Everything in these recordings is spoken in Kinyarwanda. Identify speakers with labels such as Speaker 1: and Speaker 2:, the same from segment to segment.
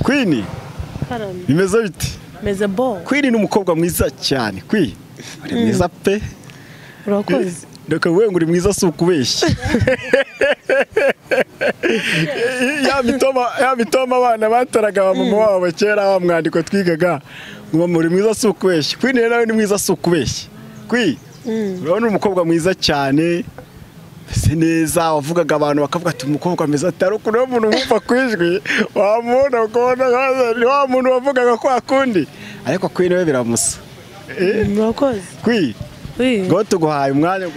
Speaker 1: Queen bimeze bite?
Speaker 2: Meze bo.
Speaker 1: Queen ni umukobwa mwiza cyane. Queen uri mwiza pe.
Speaker 2: Urakoze.
Speaker 1: Ndeka wewe ngo uri mwiza si ukubeshya. Ya mitoma abana bataraga ba mama wabo kera wa mwandiko twigaga ngo muri mwiza si ukubeshya. Queen nawe ni mwiza si ukubeshya. Queen urabona umukobwa mwiza cyane. Se neza wavugaga abantu bakavuga ati umukobwa mwiza atari ukuntu umuntu wumva kwijwi wamubona ukabona wa muntu wavugaga ko akundi ariko Queen we biramusa.
Speaker 2: Murakoze.
Speaker 1: Queen ngo tuguhaye umwanya.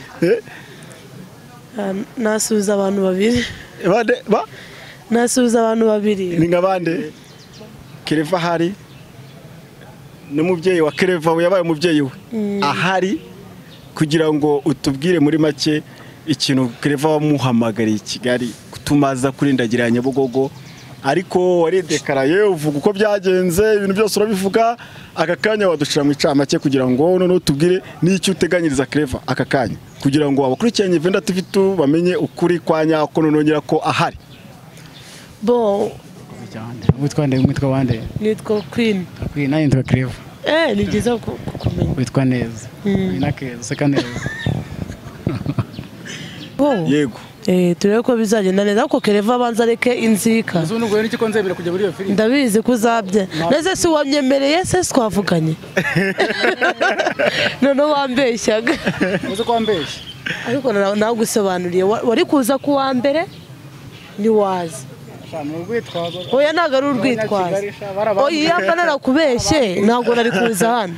Speaker 2: Nasubiza abantu babiri.
Speaker 1: Bande ba?
Speaker 2: Nasubiza abantu babiri.
Speaker 1: Ni ngabande? Kereva hari n'umubyeyi wa Kereva we yabaye umubyeyi we ahari kugira ngo utubwire muri make ikintu Kereva wamuhamagariye i Kigali kutumaza kurindagira Nyabugogo ariko waridekaraye uvuga uko byagenze ibintu byose urabivuga aka kanya wadushira mu icamake kugira ngo none utubwire n'icyo uteganyiriza Kereva aka kanya kugira ngo abakurikiranye Venda TV 2 bamenye ukuri kwa nyako nonongera ko ahari.
Speaker 2: Bo
Speaker 3: witwa nde? Witwa wande?
Speaker 2: Nitwa Queen.
Speaker 3: Queen naye nitwa Kereva.
Speaker 2: Ni byiza kukumenya.
Speaker 3: Witwa neza. Ni seka neza.
Speaker 1: Yego.
Speaker 2: Turebe ko bizagenda neza ariko Kereva abanza areke inzika.
Speaker 3: Uzu nubwo n'iki ko nzemera kujya muri iyo filime.
Speaker 2: Ndabizi ko uzabye. Neze si wamyemereye se twavuganye. None wambeshyaga.
Speaker 3: Uzi ko wambeshya.
Speaker 2: Ariko nagusobanuriye wari kuza ku wa mbere ni waza. Oya ntago ari urwitwazo. Oya yamba narakubeshye ntago nari kuza hano.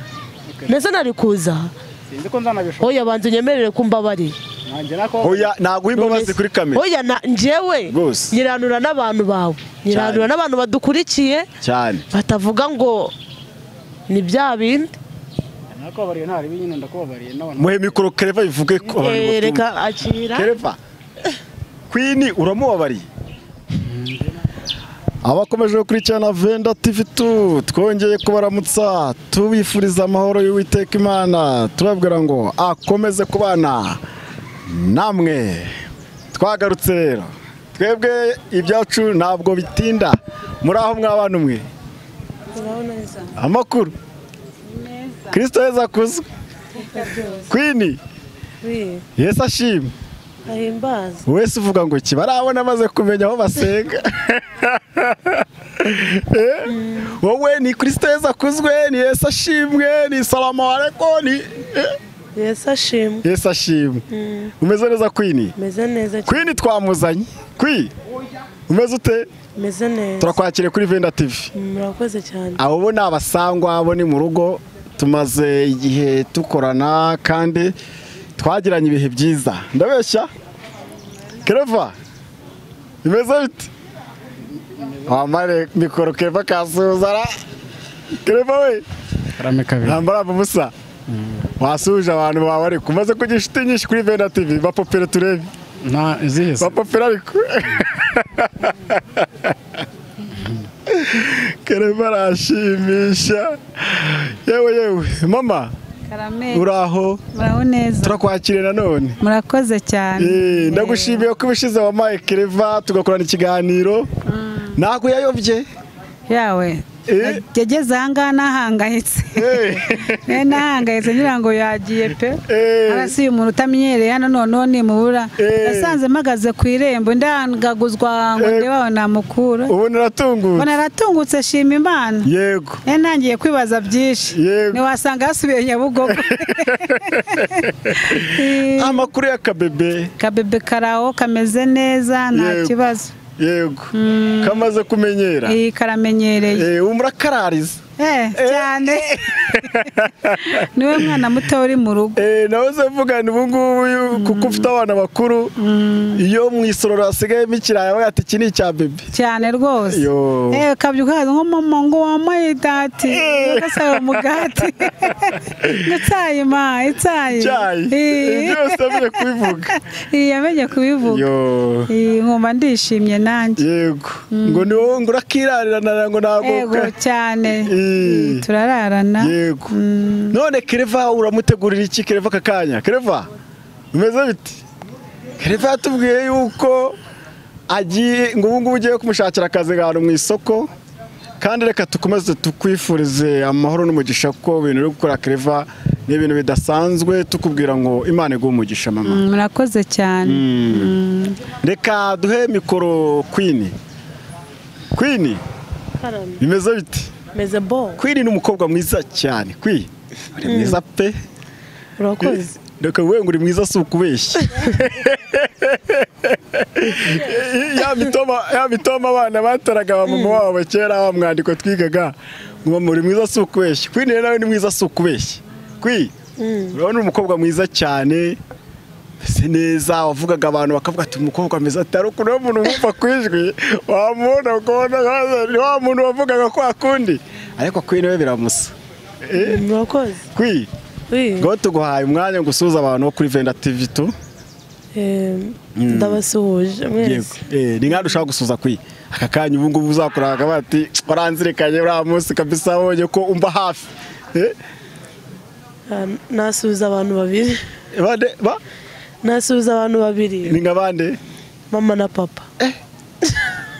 Speaker 2: Neze nari kuza.
Speaker 3: Sinzi ko nzanabishobora.
Speaker 2: Oya banza unyemerere ko mbabariye.
Speaker 1: Oya naguha imbabazi kuri kamera.
Speaker 2: Oya njyewe nyiranura n'abantu bawe. Nyiranura n'abantu badukurikiye
Speaker 1: cyane.
Speaker 2: Batavuga ngo ni bya bindi.
Speaker 3: Nakubabariye ntari binyine ndakubabariye n'abantu.
Speaker 1: Muhe mikoro Kereva bivuge ko abantu batumva.
Speaker 2: Reka akira.
Speaker 1: Kereva Queen uramubabariye. Abakomeje gukurikirana Venda TV 2 twongeye kubaramutsa tubifuriza amahoro y'Uwiteka Imana tubabwira ngo akomeze kubana namwe. Twagarutse rero twebwe ibyacu ntabwo bitinda muri aho mwabana umwe amakuru Kristo yeza akuzwe. Queen Yesu ashimwe.
Speaker 2: Ahimbaza.
Speaker 1: Wese uvuga ngo ki barabona amaze kumenya aho basenga. Wowe ni Kristo yeza akuzwe, ni Yesu ashimwe, ni salamu alaykum, ni
Speaker 2: Yesu ashimwe.
Speaker 1: Yesu ashimwe. Umeze neza Queen?
Speaker 2: Meze neza.
Speaker 1: Queen twamuzanye. Queen umeze ute?
Speaker 2: Meze neza.
Speaker 1: Turakwakire kuri Venda TV.
Speaker 2: Murakoze cyane.
Speaker 1: Abo bo nabasangwa abo ni mu rugo tumaze igihe tukorana kandi twagiranye ibihe byiza. Ndabeshya? Kereva bimeze bite? Wamare mikoro Kereva kasuzara. Kereva we.
Speaker 3: Karame kabiri.
Speaker 1: Nambara ubusa. Wasuje abantu bawe ariko umaze kugira inshuti nyinshi kuri Venda TV bapopera turebe.
Speaker 3: Nta izihe?
Speaker 1: Bapopera ariko. Kereva arashimisha. Yewe yewe mama.
Speaker 4: Karame.
Speaker 1: Uraho?
Speaker 4: Muraho neza.
Speaker 1: Turakwakire nanone.
Speaker 4: Murakoze cyane.
Speaker 1: Ndagushimiye ko ubishize wampaye Kereva tugakorana ikiganiro. Ntabwo yayobye.
Speaker 4: Yawe. Yageze aha ngaha nahangayitse. Nahangayitse ngira ngo yagiye pe. Arasi umuntu utamenyereye hano none nimubura. Nasanze mpagaze ku irembo ndangaguzwa ngo ndebe aho namukura.
Speaker 1: Ubu naratungutse.
Speaker 4: Ubu naratungutse shima Imana.
Speaker 1: Yego.
Speaker 4: Ntangiye kwibaza byinshi. Ntiwasanga yasubiye Nyabugogo.
Speaker 1: Amakuru ya Kabebe.
Speaker 4: Kabebe karaho kameze neza nta kibazo.
Speaker 1: Yego. Kamaze kumenyera.
Speaker 4: Karamenyereye.
Speaker 1: Umurakarariza.
Speaker 4: Cyane. Niwe mwana muto uri mu rugo.
Speaker 1: Nawe mvuga ni ubu ngubu kuko ufite abana bakuru iyo mu isororo hasigayemo ikirayi bavuga ati iki ni icya bebe.
Speaker 4: Cyane rwose. Kabyuka nko mama ngo wampaye dati. Ugasaba umugati. Ngo ma icyayi.
Speaker 1: Icyayi. Byose amenye kubivuga.
Speaker 4: Yamenye kubivuga. Nkumva ndishimye nanjye.
Speaker 1: Yego. Ngo ni wowe ngo urakirarira ngo ntabwo.
Speaker 4: Yego cyane. Turararana.
Speaker 1: Yego. None Kereva uramutegurira iki Kereva kakanya? Kereva umeze bite? Kereva yatubwiye yuko agiye ngo ubu ngubu ugiye kumushakira akazi ahantu mu isoko Kandi reka tukomeze tukwifurize amahoro n'umugisha, kuko ibintu uri gukora Clever ni ibintu bidasanzwe, tukubwira ngo Imana iguhe umugisha mama.
Speaker 4: Murakoze cyane.
Speaker 1: Reka duhe mikoro Queen. Queen, bimeze bite?
Speaker 2: Meze bon.
Speaker 1: Queen ni umukobwa mwiza cyane. Queen, uri mwiza pe.
Speaker 2: Urakoze.
Speaker 1: Reka wewe ngo uri mwiza si ukubeshya. Ya mitoma abana bataraga ba mama wabo kera wa mwandiko twigaga ngo muri mwiza si ukubeshya. Queen rero nawe ni mwiza si ukubeshya. Queen, urabona umukobwa mwiza cyane, meze neza, wavugaga abantu bakavuga ati umukobwa mwiza atari ukuntu umuntu wumva kwijwi wamubona ukabona ni wa muntu wavugaga kwa kundi, ariko Queen we biramusa.
Speaker 2: Murakoze.
Speaker 1: Queen, ngo tuguhaye umwanya ngo usuhuze abantu bo kuri Venda TV 2.
Speaker 2: Ndabasuhuje mwese.
Speaker 1: Ni nka dushaka gusuza kwi aka kanya ubu ngubu uzakoraga bati waranzirikanye uriya munsi kabisa, wabonye ko umba hafi.
Speaker 2: Nasuhuza abantu babiri.
Speaker 1: Bande ba?
Speaker 2: Nasuhuza abantu babiri.
Speaker 1: Ni nka bande?
Speaker 2: Mama na papa.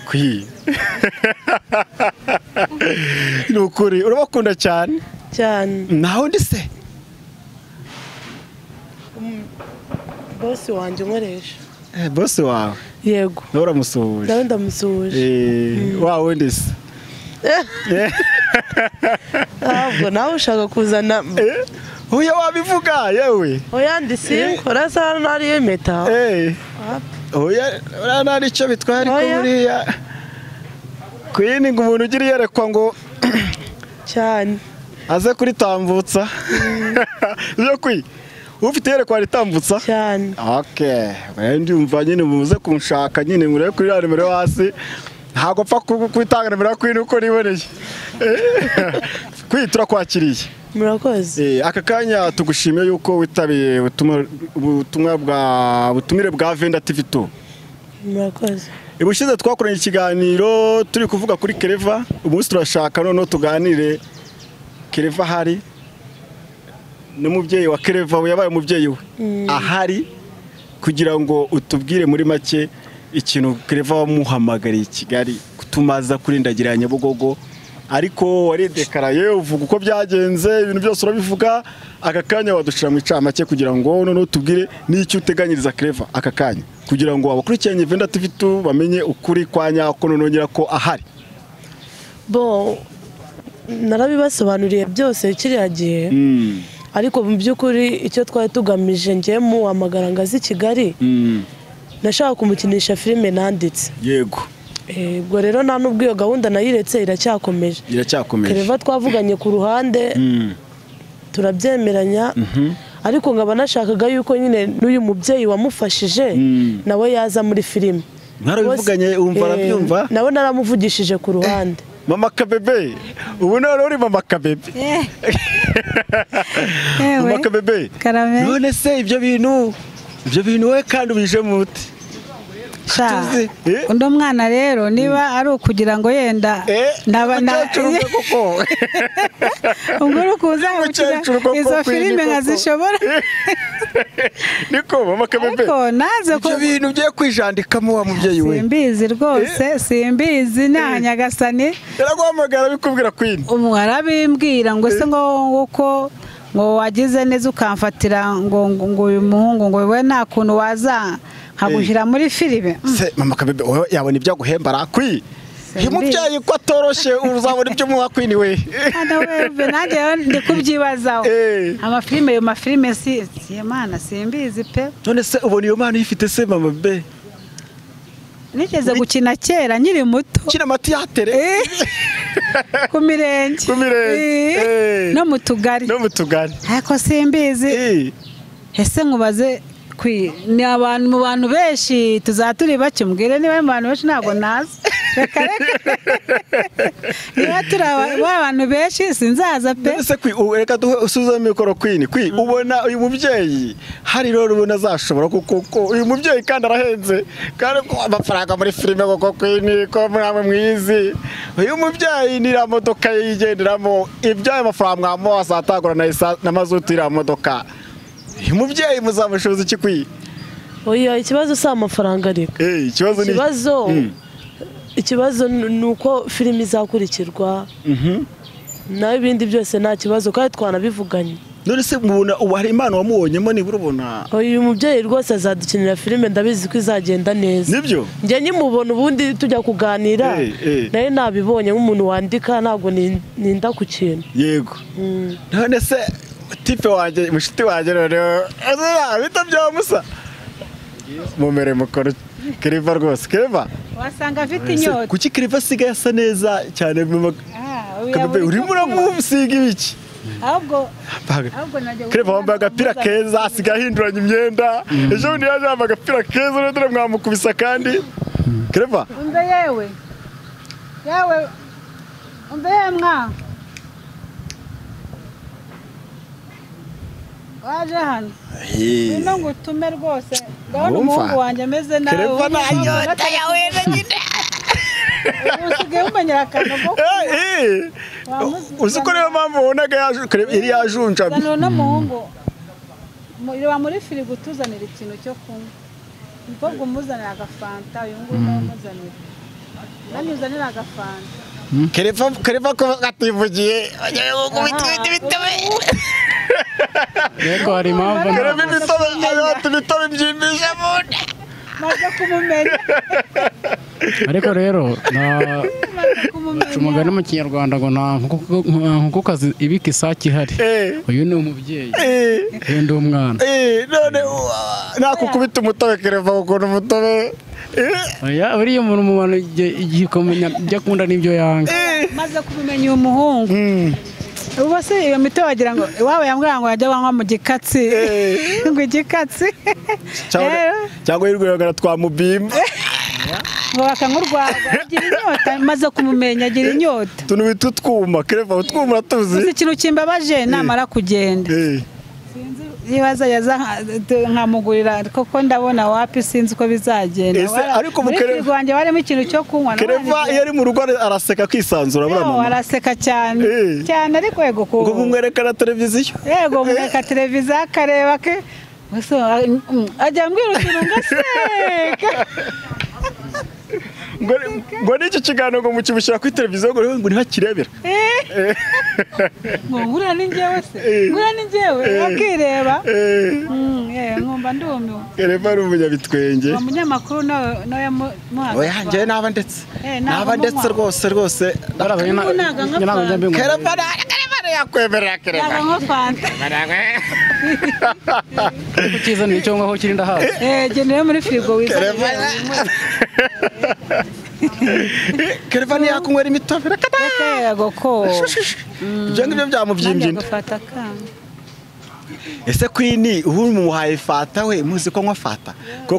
Speaker 1: Kwi. Ni ukuri urabakunda cyane?
Speaker 2: Cyane.
Speaker 1: Naho ndi se?
Speaker 2: Bosi wanjye nkoresha.
Speaker 1: Bosi wawe?
Speaker 2: Yego.
Speaker 1: Nawe uramusuhuje?
Speaker 2: Nawe ndamusuhuje.
Speaker 1: Wawe ndi se?
Speaker 2: Ntabwo nawe ushaka kuzana.
Speaker 1: Oya wabivuga yewe.
Speaker 2: Oya ndi singo, urasa nariyo impeta.
Speaker 1: Oya nari icyo bitwaye ariko buriya Queen ngo umuntu ugira iyerekwa ngo
Speaker 2: cyane
Speaker 1: aze kuritambutsa. Ibyo kwi ufite iyerekwa ritambutsa
Speaker 2: cyane.
Speaker 1: Okay, ndumva nyine muze kunshaka nyine murebe kuri ya nimero hasi. Ntabwo pfa kwitanga nimero ya Queen uko niboneye. Queen, turakwakiriye.
Speaker 2: Murakoze.
Speaker 1: Aka kanya tugushimiye yuko witabiye ubutumwa bwa butumire bwa Venda TV 2.
Speaker 2: Murakoze.
Speaker 1: Ubushize twakoranye ikiganiro turi kuvuga kuri Clever, umunsi turashaka noneho tuganire Clever hari n'umubyeyi wa Clever yabaye umubyeyi we ahari, kugira ngo utubwire muri make ikintu Clever wamuhamagariye i Kigali kutumaza kuri Ndagira Nyabugogo, ariko waridekaraye uvuga uko byagenze, ibintu byose urabivuga. Aka kanya wadushira mu icamake kugira ngo noneho tubwire n'icyo uteganyiriza Clever aka kanya, kugira ngo abakurikiranye Venda TV 2 bamenye ukuri kwa nyako nonongera ko ahari.
Speaker 2: Bo narabibasobanuriye byose kiriya gihe. Ariko mu by'ukuri icyo twari tugamije ngiye muhamagara ngo aze i Kigali, nashaka kumukinisha filime nanditse.
Speaker 1: Yego.
Speaker 2: Ubwo rero nta nubwo iyo gahunda nayiretse, iracyakomeje.
Speaker 1: Iracyakomeje.
Speaker 2: Clever twavuganye ku ruhande, turabyemeranya, ariko nkaba nashakaga yuko nyine n'uyu mubyeyi wamufashije nawe yaza muri filime.
Speaker 1: Mwarabivuganye umva arabyumva?
Speaker 2: Nawe naramuvugishije ku ruhande.
Speaker 1: Mama Kabebe, ubu none uri mama Kabebe. Mama Kabebe, none se ibyo bintu we kandi ubije mute?
Speaker 4: Undi mwana rero niba ari ukugira ngo yenda ubwo kuza izo filime nkazishobora.
Speaker 1: Niko mama Kabebe, ibyo bintu ugiye kwijandikamo wa mubyeyi we?
Speaker 4: Simbizi rwose, simbizi nta Nyagasani.
Speaker 1: Yaraguhamagara bikubwira Queen?
Speaker 4: Arabimbwira ngo se ngo uko ngo wagize neza ukamfatira ngo ngo uyu muhungu ngo we nta kuntu waza nkagushyira muri filime.
Speaker 1: Se mama Kabebe yabona ibyo aguhemba rakwi? Uyu mubyeyi ko atoroshe uzabona ibyo umuha Queen we.
Speaker 4: Hano we nanjye ndi kubyibazaho. Amafilime yo mafilime si Imana simbizi pe.
Speaker 1: None se ubona iyo mana ifite se mama be?
Speaker 4: Nigeze gukina kera nkiri muto.
Speaker 1: Kina matiyatere.
Speaker 4: Ku mirenge.
Speaker 1: Ku mirenge.
Speaker 4: No mu tugari.
Speaker 1: No mu tugari.
Speaker 4: Ariko simbizi. Ese nkubaze ni abantu mu bantu benshi tuzaturi bake, mbwire niba mu bantu benshi ntabwo nazi. Reka reka. Niba turi abantu benshi sinzaza pe.
Speaker 1: Ese reka duhe usubize mikoro Queen. Queen, ubona uyu mubyeyi hari rero ubona azashobora kuko uyu mubyeyi kandi arahenze kandi amafaranga muri filime koko Queen ko mwamwe mwizi. Uyu mubyeyi ni ra modoka yigenderamo, ibyaye amafaranga mwamo asatagura na mazutu ira modoka. Uyu mubyeyi muzamushoboza iki Queen?
Speaker 2: Oya ikibazo si amafaranga ariko.
Speaker 1: Ikibazo ni ikibazo
Speaker 2: Ikibazo ni uko filime izakurikirwa. Naho ibindi byose nta kibazo kandi twanabivuganye.
Speaker 1: None se mubona ubu hari impano wamubonyemo nibura ubona?
Speaker 2: Uyu mubyeyi rwose azadukinira filime, ndabizi ko izagenda neza.
Speaker 1: Nibyo?
Speaker 2: Njye nkimubona ubundi tujya kuganira nawe nabibonye nk'umuntu wandika, ntabwo ninda ku kintu.
Speaker 1: Yego. None se tipe wanjye, mushiti wanjye noneho bita bya Musa mumere mukoro Clever rwose. Clever
Speaker 4: wasanga afite inyota.
Speaker 1: Kuki Clever asigaye asa neza cyane? Urimo uramusiga ibiki?
Speaker 4: Ahubwo
Speaker 1: Clever wambaye agapira keza, asigaye ahinduranya imyenda. Ejo bundi yaje yambaye agapira keza, none mwamukubisa kandi. Clever
Speaker 4: umbe yewe yewe umbe mwa waje hano ino ngo utume rwose, ndabona umuhungu wanjye ameze nawe.
Speaker 1: Clever nta yawe nyine
Speaker 4: usigaye umenyera akantu ko
Speaker 1: uzi ko niyo mpamvu ubonaga yari yajunjamye.
Speaker 4: None umuhungu reba muri firigo utuzanira ikintu cyo kunywa, umukobwa umuzanira agafanta, uyu nguyu nawe umuzanira, nanjye uzanira agafanta.
Speaker 1: Clever ko ativugiye ibitobe.
Speaker 3: Yego hari impamvu
Speaker 1: Clever ibitobe ibitobe byimbisha mu nda.
Speaker 4: Maze kumumenya.
Speaker 3: Ariko rero umugani mu Kinyarwanda ngo nta nkokokazi ibika isake ihari. Uyu ni umubyeyi, uyu ndi umwana.
Speaker 1: None nakukubita umutobe Clever ukuntu umutobe.
Speaker 3: Oya uriya umuntu mubana igihe ukamenya ibyo akunda n'ibyo yanga.
Speaker 4: Maze kumumenya uyu muhungu. Ubu se iyo mito wagira ngo iwabo yambwira ngo yajya banywa mu gikatsi ngo igikatsi
Speaker 1: cyangwa yirwiraga twamubimba
Speaker 4: ngo bakangurwaga agira inyota. Maze kumumenya agira inyota.
Speaker 1: Tuntu bita utwuma Clever, utwuma tuzi.
Speaker 4: Uzi ikintu kimbabaje namara kugenda sinzi niba yaza nkamugurira koko ndabona wapi, sinzi uko bizagenda.
Speaker 1: Ariko
Speaker 4: muri firigo wanjye warimo ikintu cyo kunywa.
Speaker 1: Clever iyo ari mu rugo araseka kwisanzura buriya mama.
Speaker 4: Araseka cyane cyane, ariko yego ko
Speaker 1: ngo mumwereka televiziyo.
Speaker 4: Yego mwereka televiziyo akareba ke ajya ambwira utuntu ngaseka.
Speaker 1: Ngo n'icyo kiganiro ngo mukibushyira kuri televiziyo ngo ntihakirebera.
Speaker 4: Ngo ngura ni njyewe se, ngura ni njyewe akireba. Nkumva ndumiwe.
Speaker 1: Clever ari umunyabitwenge.
Speaker 4: Umunyamakuru nawe muhaga.
Speaker 1: Oya njyewe naba ndetse. Naba ndetse rwose rwose. Clever yakwemerera Clever.
Speaker 4: Ntabwo nka fanta.
Speaker 3: Ukizanira icyo ngaho kiri ndahazi.
Speaker 4: Genda muri firigo wizanire.
Speaker 1: Clever ntiyakunywera imitobe reka da.
Speaker 4: Yego ko.
Speaker 1: Ibyo ngibyo byamubyimbye inda. Ese Queen ubu mumuhaye fata we muzi ko nywa fata ko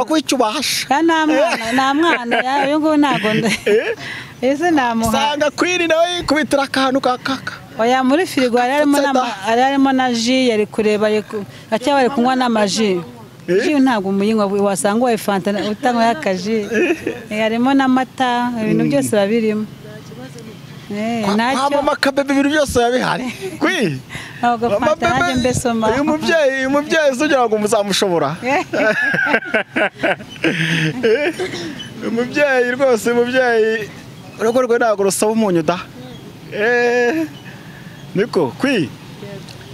Speaker 1: kwicyubahasha.
Speaker 4: Nta mwana uyu nguyu ntabwo ese namuha.
Speaker 1: Sanga Queen nawe yikubitira akantu kakaka.
Speaker 4: Oya muri firigo hari harimo na ji, yari kureba acyaba bari kunywa n'amaji. Ji ntabwo umuyinywa wasanga waye fanta utanywa akaji. Harimo n'amata, ibintu byose babirimo.
Speaker 1: Kwa mama kabebe ibintu byose yabihari. Kwi
Speaker 4: ntabwo fanta nanjye mbesoma.
Speaker 1: Uyu mubyeyi ugira ngo muzamushobora. Umubyeyi rwose, umubyeyi urugo rwe ntabwo rusaba umunyu da. Niko Kwi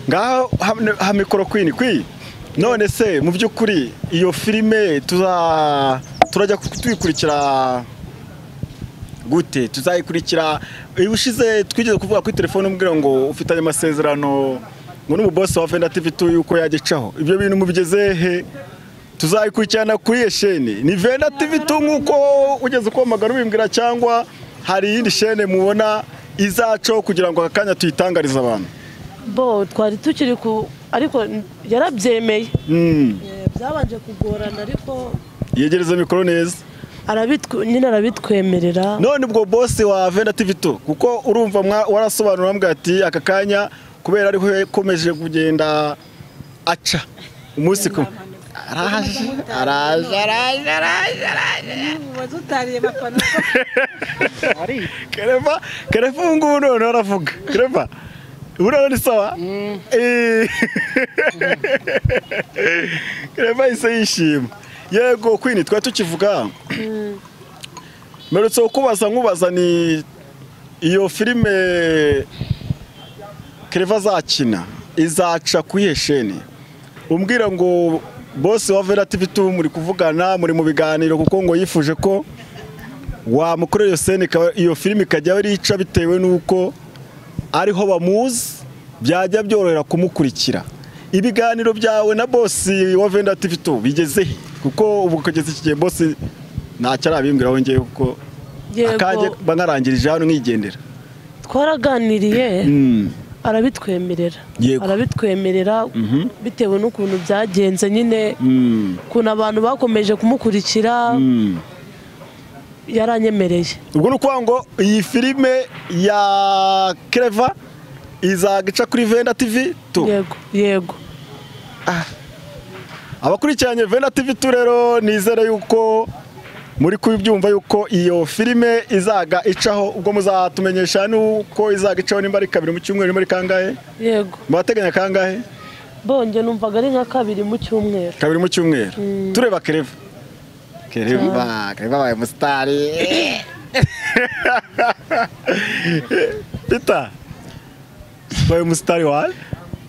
Speaker 1: ngaho ha mikoro Queen Kwi. None se mu by'ukuri iyo filime turajya tuyikurikira gute? Tuzayikurikira ubushize twigeze kuvuga kuri telefone umbwira ngo ufitanye amasezerano ngo n'umuboss wa Venda TV 2 yuko yagicaho. Ibyo bintu mubigeze he? Tuzayikurikirana kuri iyo shene ni Venda TV 2 nkuko ugeze ukomagara ubimbwira, cyangwa hari iyindi shene mubona izaco kugira ngo akanya tuyitangarize abantu?
Speaker 2: Bo twari tukiri ku ariko yarabyemeye. Byabanje kugorana ariko
Speaker 1: yegereza mikoro neza.
Speaker 2: Nyine arabitwemerera.
Speaker 1: None ubwo boss wa Venda TV 2 kuko urumva warasobanura mbwa ati aka kanya kubera ariho yakomeje kugenda aca umunsi ku araje araje araje araje
Speaker 4: wazutariye mapano.
Speaker 1: Clever Clever ngubu none aravuga Clever ubu ni sawa. Clever ise yishima. Yego Queen twari tukivuga Mperutse kukubaza nkubaza ni iyo filime Clever azakina izaca ku iyihe sheni, umbwira ngo boss wa Vera TV 2 muri kuvugana, muri mu biganiro, kuko ngo yifuje ko wamukorera iyo seni, iyo filime ikajya rica bitewe n'uko ariho bamuzi, byajya byorohera kumukurikira. Ibiganiro byawe na boss wa Vera TV 2 bigeze he? Kuko ubu kugeza iki gihe boss ntacyo arabimbwiraho ngewe, kuko akajye banarangirije hano nkigendera.
Speaker 2: Twaraganiriye arabitwemerera, arabitwemerera bitewe n'ukuntu byagenze nyine, ukuntu abantu bakomeje kumukurikira, yaranyemereye.
Speaker 1: Ubwo ni ukuvuga ngo iyi filime ya Clever izagica kuri Venda TV 2.
Speaker 2: Yego, yego.
Speaker 1: Abakurikiranye Venda TV 2 rero nizere yuko muri kubyumva yuko iyo filime izaga icaho, ubwo muzatumenyesha nuko izaga icaho, nimba ari kabiri mu cyumweru, nimba ari kangahe?
Speaker 2: Yego.
Speaker 1: Mubateganya kangahe?
Speaker 2: Bonge numvaga ari nka kabiri mu cyumweru.
Speaker 1: Kabiri mu cyumweru. Tureba Clever. Clever, Clever baye mustari. Peter. Baye mustari wa?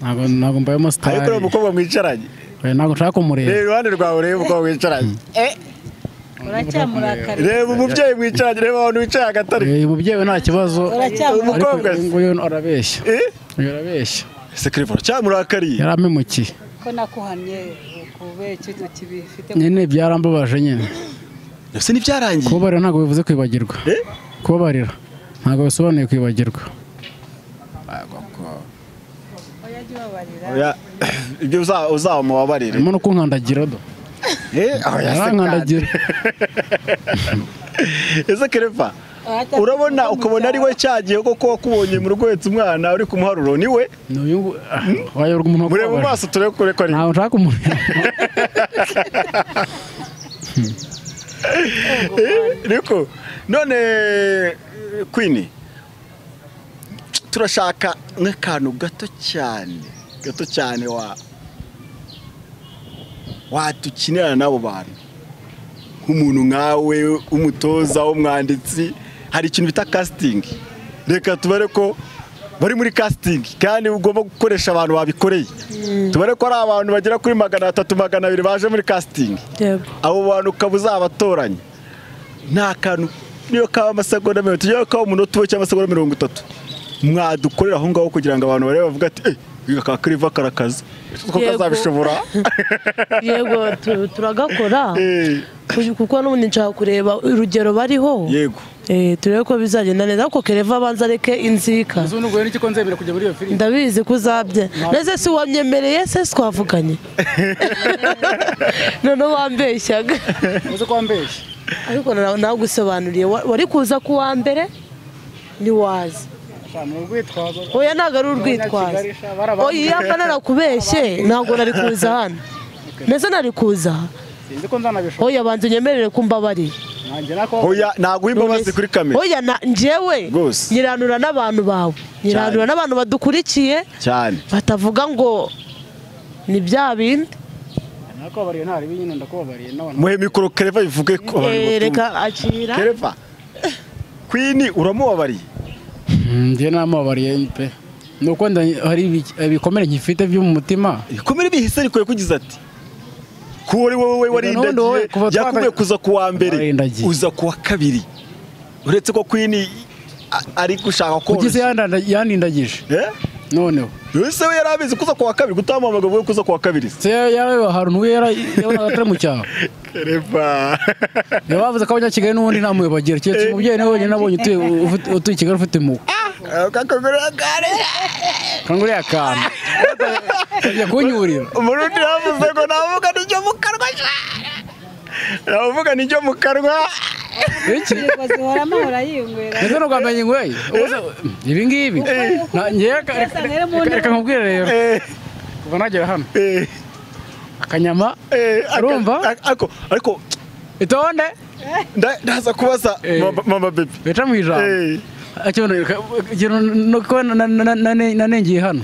Speaker 3: Ntabwo mbaye mustari.
Speaker 1: Ariko umukobwa mwicaranye.
Speaker 3: Oya ntabwo nshaka kumureba.
Speaker 1: Reba iruhande rwawe, urebe umukobwa mwicaranye. Reba umubyeyi mwicaranye, reba abantu bicaye hagati.
Speaker 3: Umubyeyi nta kibazo.
Speaker 1: Umukobwa
Speaker 3: nguyu arabeshya. Uyu arabeshya.
Speaker 1: Ese Clever cyamurakariye?
Speaker 3: Yarampemukiye.
Speaker 4: Ko nakuhamye kubera ikintu kibifite.
Speaker 3: Nyine byarambabaje nyine.
Speaker 1: Ese ntibyarangiye?
Speaker 3: Kubabarira ntabwo bivuze kwibagirwa. Kubabarira ntabwo bisobanuye kwibagirwa.
Speaker 1: Oya ibyo uzamubabarire.
Speaker 3: Arimo no kunkandagira do.
Speaker 1: Yarankandagira. Ese Clever urabona ukabona ari we cyagiye koko wakubonye mu rugo uhetse umwana uri kumuharuro ni we?
Speaker 3: Wayoberwa umuntu
Speaker 1: mureba mu maso turebe kure ko ari.
Speaker 3: Ntabwo nshaka kumureba.
Speaker 1: Niko none Queen turashaka nk'akantu gato cyane, gato cyane watukinira n'abo bantu nk'umuntu nkawe umutoza w'umwanditsi. Hari ikintu bita casting, reka tubare ko bari muri casting kandi ugomba gukoresha abantu babikoreye. Tubare ko ari abantu bagera kuri 300 200 baje muri casting. Abo bantu ukaba uzabatoranya nta kantu niyo kaba amasegonda 30 cyangwa kaba umunota umwe cyangwa amasegonda 30 mwadukorera aho ngaho kugira ngo abantu barebe bavuga ati eh ka Clever karakaza ko kazabishobora.
Speaker 2: Yego turagakora kuko n'ubundi nshaka kureba urugero bariho.
Speaker 1: Yego.
Speaker 2: Turebe ko bizagenda neza, ariko Clever abanza areke inzika. Ndabizi ko uzabye. Neze si wamyemereye se twavuganye. None wambeshyaga.
Speaker 3: Uzi ko wambeshya.
Speaker 2: Ariko nagusobanuriye wari kuza ku wa mbere ni waza. Oya ntabwo ari urwitwazo. Oya iyo narakubeshye ntabwo nari kuza hano. Neze nari kuza. Oya banza unyemerere ko mbabariye.
Speaker 1: Oya ntabwo imbabazi kuri kamera.
Speaker 2: Oya njyewe nyiranura n'abantu bawe, nyiranura n'abantu badukurikiye
Speaker 1: cyane,
Speaker 2: batavuga ngo ni bya bindi.
Speaker 3: Nakubabariye ntari binyine ndakubabariye n'abantu.
Speaker 1: Muhe mikoro Clever bivuge ko abantu.
Speaker 2: Reka akira.
Speaker 1: Clever Queen uramubabariye?
Speaker 3: Njye namubabariye pe. Nuko hari ibikomere nkifite byo mu mutima.
Speaker 1: Ibikomere bihise ariko yakugize ati kuri wowe warindagiye, yakubwiye kuza kuwa mbere uza kuwa kabiri, uretse ko Queen ari gushaka ko
Speaker 3: kugize yandindagije. Noneho
Speaker 1: ese we yarabizi kuza kuwa kabiri, gutamuhamagara ngo kuza kuwa kabiri
Speaker 3: se yarabe haruntu we yarabonaga atari mu cyaro.
Speaker 1: Clever
Speaker 3: yabavuze ko abanyakigali n'ubundi nta muyo bagira, keretse umubyeyi nawe wenyine nabonye utuye i Kigali ufite impuhwe. Kanguriya akantu kajya kunyurira.
Speaker 1: Umurundi yavuze ngo navuga n'icyo mu kanwa, navuga n'icyo mu kanwa.
Speaker 3: Iki ndetse n'ugamenye inyweye ibi ngibi reka nkubwire rero, kuva nagera hano akanyama urumva
Speaker 1: ariko
Speaker 3: itonde
Speaker 1: ndaza kubaza mama baby
Speaker 3: bica mu ijambo ikintu nanengeye hano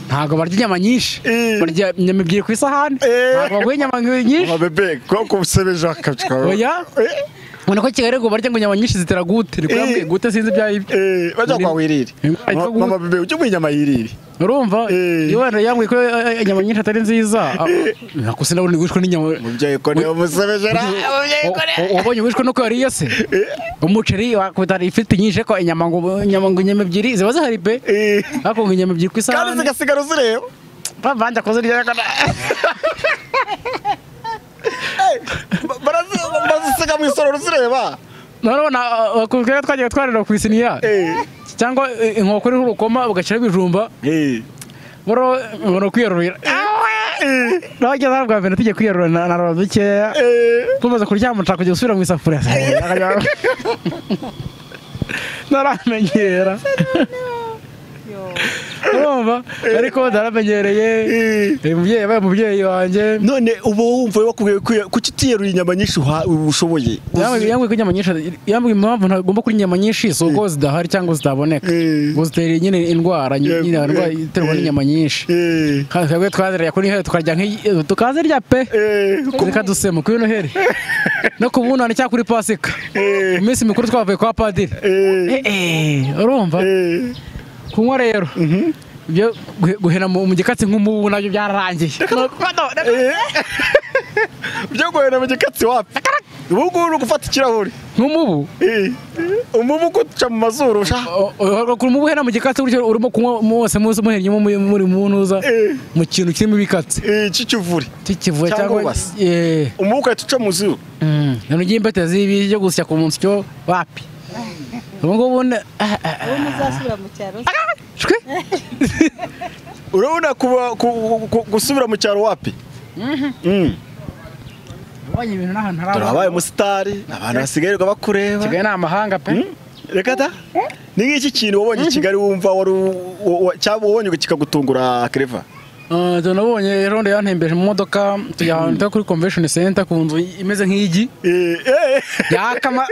Speaker 3: ntabwo barya inyama nyinshi, barya inyama ebyiri ku isahani, ntabwo baguha inyama nyinshi.
Speaker 1: Mama bebe ko kusebeje akabya.
Speaker 3: Oya Ubona ko Kigali ngo barya ngo inyama nyinshi zitera gute, ni kuyambwiye gute sinzi ibyo ari byo.
Speaker 1: Bajya kwa wirire. Mama bebe ujye mu inyama yirire.
Speaker 3: Urumva iyo wenda yambwiye ko inyama nyinshi atari nziza, nako sinabona wishwe n'inyama.
Speaker 1: Umubyeyi ko niwe musebejera.
Speaker 3: Wabonye wishwe nuko yariye se? Umuceri wakubita ifiriti nyinshi ko inyama ngo inyama ebyiri ziba zihari pe. Ariko ngo inyama ebyiri ku isahani.
Speaker 1: Kandi zigasigara uzireba.
Speaker 3: Bavanje kuzirya.
Speaker 1: Barazisiga mu isororo uzireba.
Speaker 3: None bakubwira twagiye twarira ku isiniya cyangwa inkoko iriho urukoma ugashyiraho ibijumba. Boro ngono kwiyarurira. Nageze aho bwa mbere tugiye kwiyarura na dukeya. Tumaze kuryama nshaka kujya gusubira mu isafuriya. Naramenyera. Urumva ariko naramenyereye. Umubyeyi yabaye umubyeyi wanjye.
Speaker 1: None ubu wumva bakubwiye kuki utiyarura inyama nyinshi ushoboye?
Speaker 3: Yambwiye ko inyama nyinshi, yambwiye impamvu ntagomba kurya inyama nyinshi si uko zidahari cyangwa zitaboneka, ngo zitera nyine indwara, nyine indwara iterwa n'inyama nyinshi. Twebwe twazirya kuri Noheli tukarya tukazirya pe, zikadusema kuri Noheli no ku bunani cyangwa kuri Pasika, mu minsi mikuru twavuye kwa padiri. Urumva kunywa rero ibyo guhera mu gikatsi nk'umubu nabyo byararangiye.
Speaker 1: Ibyo guhera mu gikatsi wapi? Ubu ngubu uri gufata ikirahuri
Speaker 3: nk'umubu.
Speaker 1: Umubu guca mu mazuru sha.
Speaker 3: Umubu uhera mu gikatsi gutyo urimo kunywa mwose muze muhennye muri munuza mu kintu kirimo ibikatsi.
Speaker 1: Cy'ikivure.
Speaker 3: Cy'ikivure cyangwa
Speaker 1: umubu ugahita uca mu zuru.
Speaker 3: Ibintu by'imbata z'ibi byo gusya ku munsi cyo wapi? Ubu ngubu
Speaker 4: muzasubira mu cyaro.
Speaker 1: Urabona gusubira mu cyaro wapi? Turabaye umusitari, abantu basigaye bakureba.
Speaker 3: Kigali ni amahanga pe.
Speaker 1: Reka da. Ni nk'iki kintu wabonye i Kigali wumva wari cyangwa wabonye kikagutungura Clever?
Speaker 3: Nabonye ejo yantembeje mu modoka tujya ahantu kuri convention center ku nzu imeze nk'igi. Yakama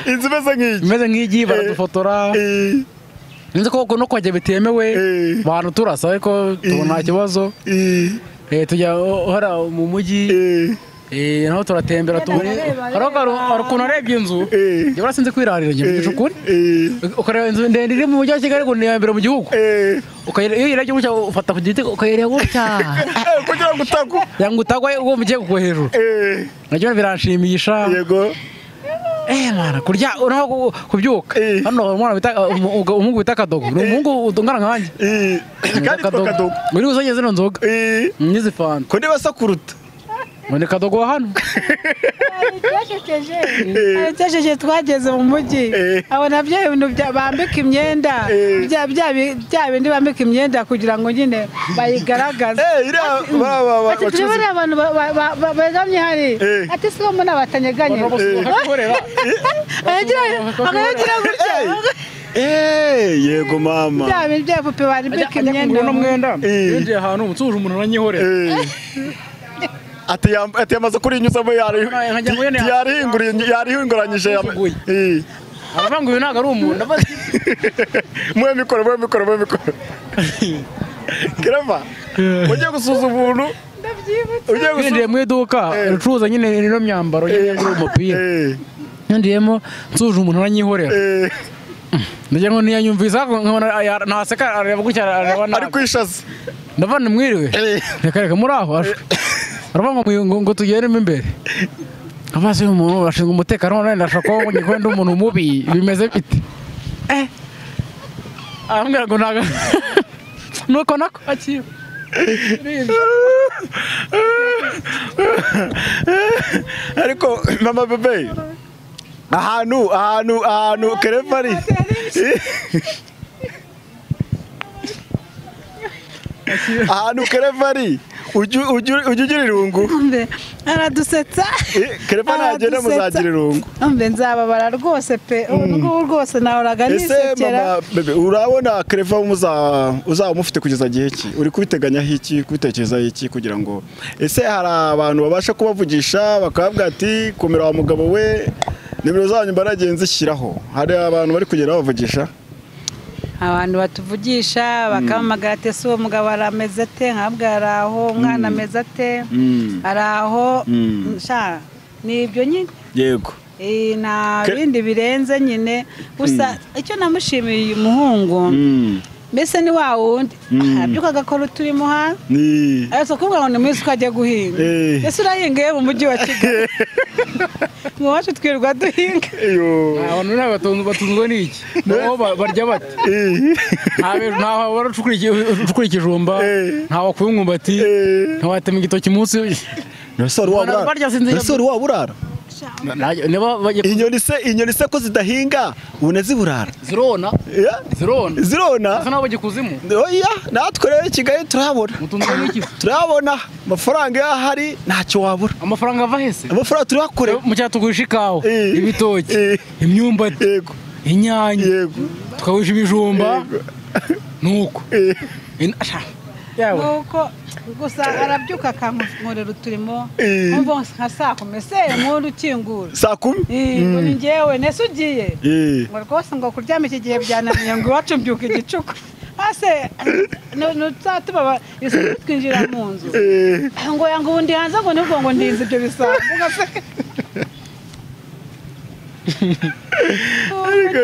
Speaker 1: inzu imeze nk'igi.
Speaker 3: Imeze nk'igi baradufotora. Nzi ko no kwajya bitemewe abantu turasa ariko tubona kibazo. Tujya hara mu mujyi. Naho turatembera tubone. Hari ukuntu arebye inzu. Njye barasinze kwirarira njye mvugisha ukuri. Ukareba inzu ndende iri mu mujyi wa Kigali ngo ni iya mbere mu gihugu. Iyo uyirebye gutya ufata ku giti ukayireba gutya.
Speaker 1: Kugira ngo utagwa.
Speaker 3: Kugira ngo utagwa ugomba ugiye kugwa hejuru. Nabyo biranshimisha.
Speaker 1: Yego.
Speaker 3: Mana kurya uraho kubyuka. Hano umwana bita umuhungu bita Kadogo. Ni umuhungu ungana nkanjye.
Speaker 1: Kandi Kadogo.
Speaker 3: Muri uzanye zino nzoga. N'izi fanta.
Speaker 1: Ko niba sakuruta.
Speaker 3: None Kadogo hano.
Speaker 4: Cyesheje twageze mu mujyi. Abona bya bintu bambika imyenda, bya bindi bambika imyenda kugira ngo nyine bayigaragaze. Ati bari abantu begamye hari. Ati si mbona batanyeganye. Akagira gutya.
Speaker 1: Yego mama.
Speaker 4: Bya bintu bya pupe bambika imyenda.
Speaker 3: No mwenda. Yinjiye ahantu umutsuje umuntu aranyihorera.
Speaker 1: Ati yamaze kurinyuzamo yarihinguranyije.
Speaker 3: Aravuga ngo uyu ntabwo ari umuntu.
Speaker 1: Muhe mikoro. Clever ugiye gusuza umuntu.
Speaker 3: Ndabyibutse. Mu iduka ricuruza nyine ino myambaro nyine ngura umupira. Nindiyemo nsuje umuntu aranyihorera. Ndagira ngo ntiyanyumvise nkabona ntaseka areba gutya areba nabi.
Speaker 1: Ari kwishaza.
Speaker 3: Ndavana mwiriwe. Reka muri aho ashwe. Aravuga ngo tugeremo imbere. Amaso y'umuntu ashinzwe umutekano none ndashaka ko ngo ndi umuntu mubi bimeze bite? Arambwira ngo ntago nuko nako akiba.
Speaker 1: Ariko mama bebe ahantu Clever ari. Ahantu Clever ari ujye ugira irungu.
Speaker 4: Aradusetsa.
Speaker 1: Clever nagenda muzagira irungu.
Speaker 4: Mbe nzababara rwose pe. Ubu ngubu rwose nahoraga nisekera.
Speaker 1: Ese mama bebe urabona Clever uzaba umufite kugeza gihe ki? Uri kubiteganyaho iki, kubitekerezaho iki kugira ngo ese hari abantu babasha kubavugisha bakababwira ati komera wa mugabo we nimero zanyu mbaragiye nzishyiraho. Hari abantu bari kugera bavugisha?
Speaker 4: Abantu batuvugisha bakamamagara ati ese uwo mugabo arameze ate, nkabwa araho, umwana ameze ate, araho, sha ni ibyo nyine.
Speaker 1: Yego.
Speaker 4: Nta bindi birenze nyine gusa icyo namushimiye uyu muhungu mbese ni wa wundi arabyuka agakora uturimo hano ariko kuvuga ngo ni mwiza ukajya guhinga ese urahinga mu mujyi wa Kigali mu wacu twirirwa duhinga
Speaker 3: abantu ntabwo batunzwe n'iki barya bate ntaho baracukura ikijumba ntaho wakuye umwumbati ntiwatema igitoki munsi
Speaker 1: ese wari waba urara inyoni se ko zidahinga ubona ziburara
Speaker 3: zirona zirona asa naho bajya ikuzimu
Speaker 1: oya natwe rero i Kigali turabona turabona amafaranga iyo ahari ntacyo wabura
Speaker 3: amafaranga ava hese
Speaker 1: amafaranga turihakorera
Speaker 3: mu cyatugurisha ikawa ibitoki imyumbati inyanya tukagurisha ibijumba nuko
Speaker 4: nuko gusa arabyuka akankorera uturimo nkumva nka saa kumi ese nkuru ukingura
Speaker 1: saa kumi
Speaker 4: ngo ni njyewe nese ugiye ngo rwose ngo kuryama iki gihe byananiye ngo iwacu mbyuka igicuku ase ntuzatuma isuku twinjira mu nzu ngo yanga ubu ndi hanze ngo nibwo ngo ndinze ibyo bisambo ugaseka
Speaker 1: Ariko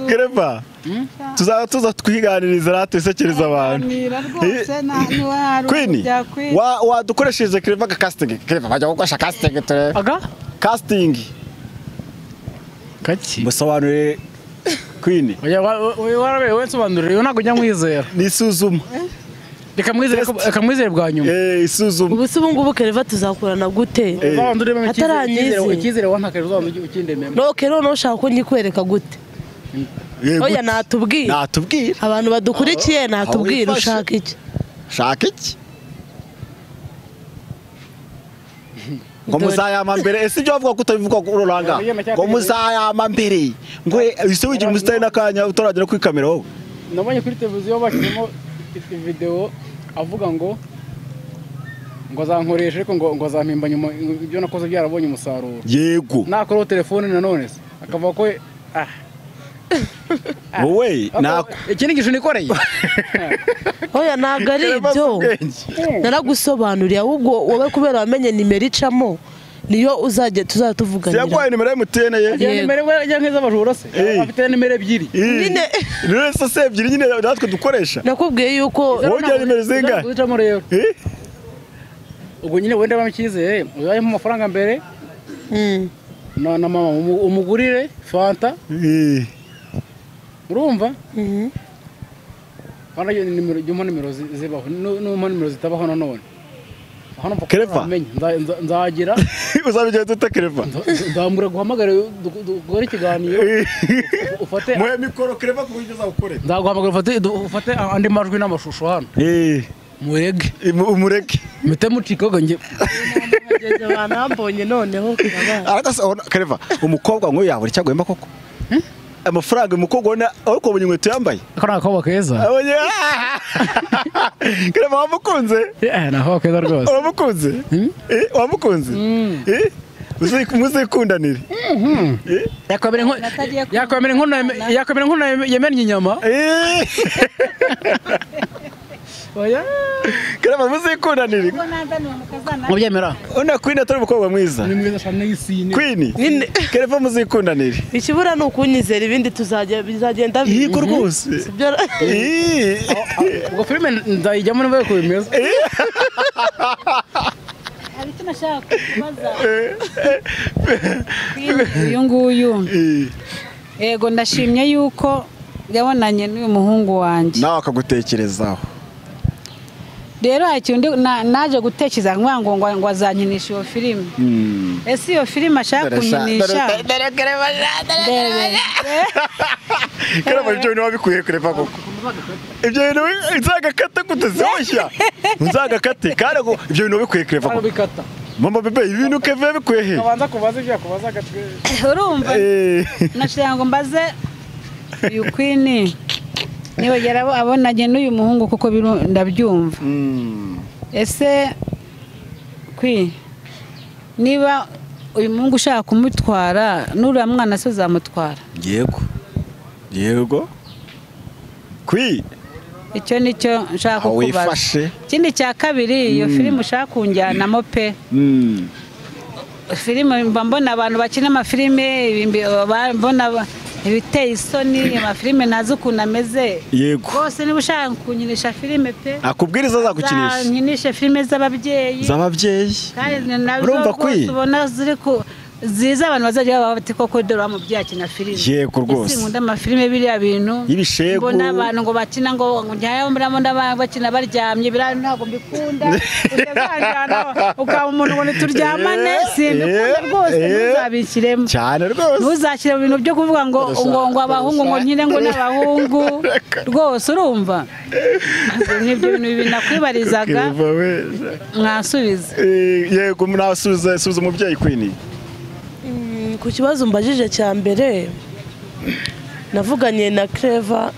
Speaker 1: Kereva tuzaba tuza twiganiriza ratusekereza abantu. Queen wadukoresheje Kereva ka casting. Kereva bajya gukoresha casting ture.
Speaker 3: Aga
Speaker 1: casting.
Speaker 3: Kaki.
Speaker 1: Musobanure Queen.
Speaker 3: Oya warabe we nsobanurire yo ntago njya mwizera.
Speaker 1: Nisuzuma.
Speaker 3: Reka mwizere bwa nyuma.
Speaker 1: Isuzuma.
Speaker 2: Ubu se ubu ngubu Kereva tuzakurana gute?
Speaker 3: Ataranyizera. Icyizere wantakaje uzabanza ukindememo.
Speaker 2: No Kereva no ushaka ko nyikwereka gute? Oya natubwira.
Speaker 1: Natubwira.
Speaker 2: Abantu badukurikiye natubwira ushaka iki?
Speaker 1: Shaka iki? Ngo muzayama mbere ese ibyo bavuga ko utabivuga uroranga. Ngo muzayama mbere. Ngo ese wigira umusitari nakanya utaragera kuri kamera wowe.
Speaker 3: Nabonye kuri televiziyo bashyizemo video avuga ngo azankoresha ariko ngo azampimba nyuma ibyo nakoze byarabonye umusaruro.
Speaker 1: Yego.
Speaker 3: Nakora telefone nanone se akavuga ko
Speaker 1: wowe nako
Speaker 3: iki ni gisho nikoreye.
Speaker 2: Oya ntabwo ari ibyo naragusobanuriye ahubwo wowe kubera wamenye nimero icamo niyo uzajya tuzatuvuganira.
Speaker 1: Siyaguhaye nimero ya MTN ye.
Speaker 3: Nimero ya nkeza abajura se afite nimero ebyiri.
Speaker 1: Nyine rero se ebyiri nyine natwe dukoresha.
Speaker 2: Nakubwiye yuko
Speaker 1: wowe ugira nimero zingahe?
Speaker 3: Uzicamo rero. Ubwo nyine wenda bamukizeye uzayemo amafaranga mbere. Na mama umugurire fanta. Urumva? Bana nimero jyumpa nimero zibaho numpa nimero zitabaho nanone. Hano
Speaker 1: Kereva
Speaker 3: nzagira
Speaker 1: uzabigenza ute Kereva?
Speaker 3: Ndamura guhamagara dukore ikiganiro ufate
Speaker 1: muhe mikoro Kereva kuburyo uzagukorera.
Speaker 3: Nzaguhamagara ufate andi majwi n'amashusho hano. Murege
Speaker 1: umurege
Speaker 3: mite mucikoga nge
Speaker 2: ngeze banambonye noneho
Speaker 1: ariko Kereva umukobwa ngo yabura icyaguhemba koko. Amafaranga umukobwa ubona ariko ubonye inkweto yambaye
Speaker 3: ako ni akaboko keza.
Speaker 1: Kereva wamukunze?
Speaker 3: Ni akaboko keza rwose.
Speaker 1: Wamukunze? Wamukunze? Muzikundanire.
Speaker 3: Yakwemera inkono yamennye inyama. Oya
Speaker 1: Kereva muzikundanire.
Speaker 3: Mubyemera?
Speaker 1: Ona Queen atari umukobwa mwiza.
Speaker 3: Ni mwiza cyane y'isine.
Speaker 1: Queen. Kereva muzikundanire.
Speaker 2: Ikibura ni ukunyizera ibindi tuzajya bizagenda.
Speaker 1: Yego rwose.
Speaker 3: Ubwo filime nzayijyamo niba uko bimeze.
Speaker 4: Hari icyo nashaka kubaza. Uyu nguyu. Yego ndashimye yuko yabonanye n'uyu muhungu wanjye.
Speaker 1: Nawe akagutekerezaho.
Speaker 4: Rero ikintu naje gutekereza ngo ngo azankinisha iyo filime. Ese iyo filime ashaka kunkinisha?
Speaker 1: Kereva ibyo bintu wabikuye Kereva koko. Ibyo bintu nzagakata gute zoshya? Nzagakate kandi ibyo bintu wabikuye Kereva koko. Mama bebe ibintu Kereva bikuye he?
Speaker 3: Abanza kubaza ibyo yakubaza gatwe.
Speaker 4: Urumva? Nashira ngo mbaze uyu Queen. Niba yarabo abonanye n'uyu muhungu kuko ndabyumva. Ese Queen niba uyu muhungu ushaka kumutwara n'uriya mwana se uzamutwara?
Speaker 1: Yego. Yego. Queen
Speaker 4: icyo nicyo nshaka kukubaza. Ikindi cya kabiri iyo filime ushaka kunjyanamo pe. Filime mba mbona abantu bakina amafilime, mbona ibiteye isoni, amafilime ntazi ukuntu ameze.
Speaker 1: Yego.
Speaker 4: Rwose niba ushaka kunkinisha filime pe,
Speaker 1: akubwiriza azagukinisha.
Speaker 4: Nkinishe filime z'ababyeyi.
Speaker 1: Z'ababyeyi.
Speaker 4: Kandi nazo
Speaker 1: Urumva kwi?
Speaker 4: ubona ziri ku ziza abantu bazajya baba bati koko dore wa mubyeyi akina filime.
Speaker 1: Yego rwose.
Speaker 4: Sinkunda amafilime biriya bintu.
Speaker 1: Y'ibishegu.
Speaker 4: Mbona abantu ngo bakina ngo njyayo mbona bakina baryamye, biriya ntabwo mbikunda. Utazanjyana ukaba umuntu ngo nituryamane, simbikunda rwose, ntuzabishyiremo.
Speaker 1: Cyane rwose.
Speaker 4: Ntuzashyire mu bintu byo kuvuga ngo ngo abahungu ngo nkine ngo n'abahungu. Rwose urumva. Nibyo bintu bibiri nakwibarizaga. Mwasubiza.
Speaker 1: Yego munasubiza, subiza umubyeyi Queen.
Speaker 2: Ku kibazo mbajije cya mbere navuganye na Clever,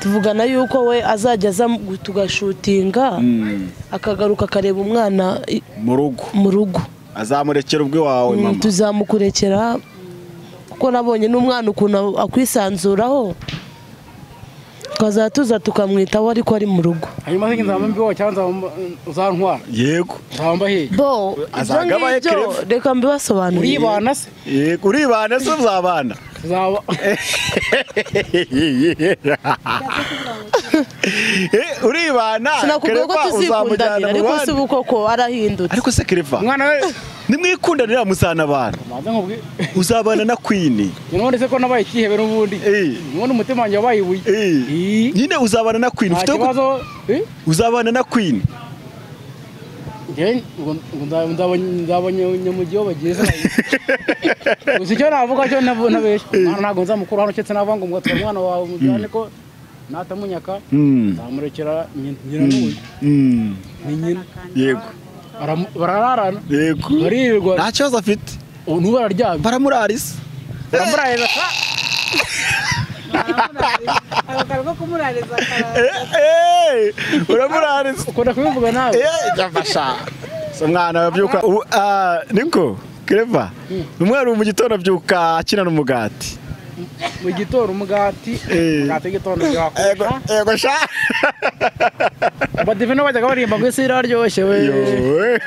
Speaker 2: tuvugana yuko we azajya aza tugashutinga, akagaruka akareba umwana mu rugo.
Speaker 1: Azamurekera ubwe wawe mama.
Speaker 2: Tuzamukurekera kuko nabonye n'umwana ukuntu akwisanzuraho, tukazatuza tukamwitaho ariko ari mu rugo.
Speaker 3: Hanyuma se nzaba mbiho cyangwa uzantwara?
Speaker 1: Yego.
Speaker 3: Nzaba hehe?
Speaker 2: Bo
Speaker 1: azagabaye Clever.
Speaker 2: Reka mbibasobanurire.
Speaker 3: Uribana se?
Speaker 1: Yego uribana se uzabana.
Speaker 3: Uzaba.
Speaker 1: Uribana.
Speaker 2: Sinakubwiye ko tuzikundanira ariko si ubu koko arahindutse.
Speaker 1: Ariko se Clever.
Speaker 3: Umwana we
Speaker 1: nimwikundanira muzana abana. Uzabana na Queen.
Speaker 3: None se ko nabaye ikihebe n'ubundi. None umutima wanjye wabaye ibuye.
Speaker 1: Nyine uzabana na Queen. Ufite
Speaker 3: ikibazo?
Speaker 1: Uzabana na Queen.
Speaker 3: Nge ngo ndabonye nyamugiyo bageze. Gusa icyo navuga cyo nabeshya. Ntabwo nzamukura hano cyetse navuga ngo mgatwara umwana wawe mujyane ko natamunyaka. Nzamurekera nyina n'uyu. Ni nyina.
Speaker 1: Yego.
Speaker 3: Barararana.
Speaker 1: Yego.
Speaker 3: Barirwa.
Speaker 1: Nta kibazo afite.
Speaker 3: Ubu bararyamye.
Speaker 1: Baramurarisa.
Speaker 3: Baramurarisa.
Speaker 4: Ako kumurariza.
Speaker 1: Uramurarisa.
Speaker 3: Ukunda kubivuga nawe.
Speaker 1: Yafasha. Umwana abyuka niko Clever. Umwana mu gitondo abyuka akina n'umugati.
Speaker 3: Mu gitondo umugati, umugati gitondo byakusha.
Speaker 1: Yego sha.
Speaker 3: Abadive bajyaga barimba ngo isi iraryoshye we.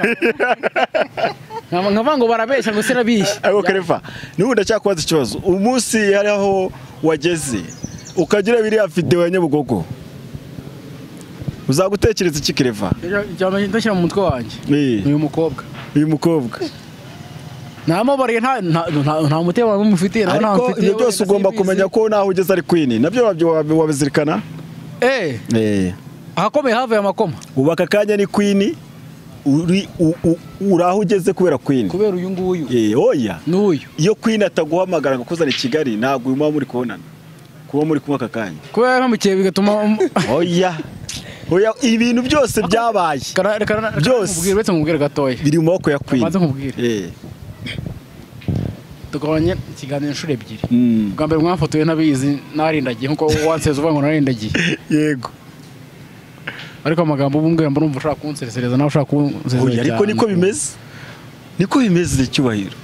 Speaker 3: Nkavuga ngo barabeshya ngo isi irabishye.
Speaker 1: Ariko Clever, n'ubu ndacyakubaza ikibazo. Umunsi hari aho wageze ukagira biriya video ya Nyabugogo, uzagutekereza iki Clever?
Speaker 3: Ndashyira mu mutwe wanjye. Uyu mukobwa.
Speaker 1: Uyu mukobwa.
Speaker 3: Namubariye nta mutima mufitiye nawe nta mfitiye.
Speaker 1: Ibyo byose ugomba kumenya ko naho ugeze ari Queen. Nabyo wabizirikana?
Speaker 3: Ahakomeye havuye amakoma.
Speaker 1: Ubu aka kanya ni Queen, uri aho ugeze kubera Queen.
Speaker 3: Kubera uyu nguyu.
Speaker 1: Oya.
Speaker 3: N'uyu.
Speaker 1: Iyo Queen ataguhamagara ngo akuzane i Kigali ntabwo uyu muba muri kubonana. Kuba muri kumwe aka kanya.
Speaker 3: Kubera yampamukiye bigatuma
Speaker 1: oya. Oya ibintu byose byabaye.
Speaker 3: Byose. Uretse nkubwire gatoya.
Speaker 1: Biri mu maboko ya Queen.
Speaker 3: Maze nkubwire. Tugabanye ikiganiro inshuro ebyiri. Bwa mbere mwafotoye ntabizi narindagiye nkuko wanseze uvuga ngo narindagiye.
Speaker 1: Yego.
Speaker 3: Ariko amagambo ubumbwira mbona umva ushaka kunsesereza nawe ushaka kunsesereza.
Speaker 1: Ariko niko bimeze. Niko bimeze icyubahiro.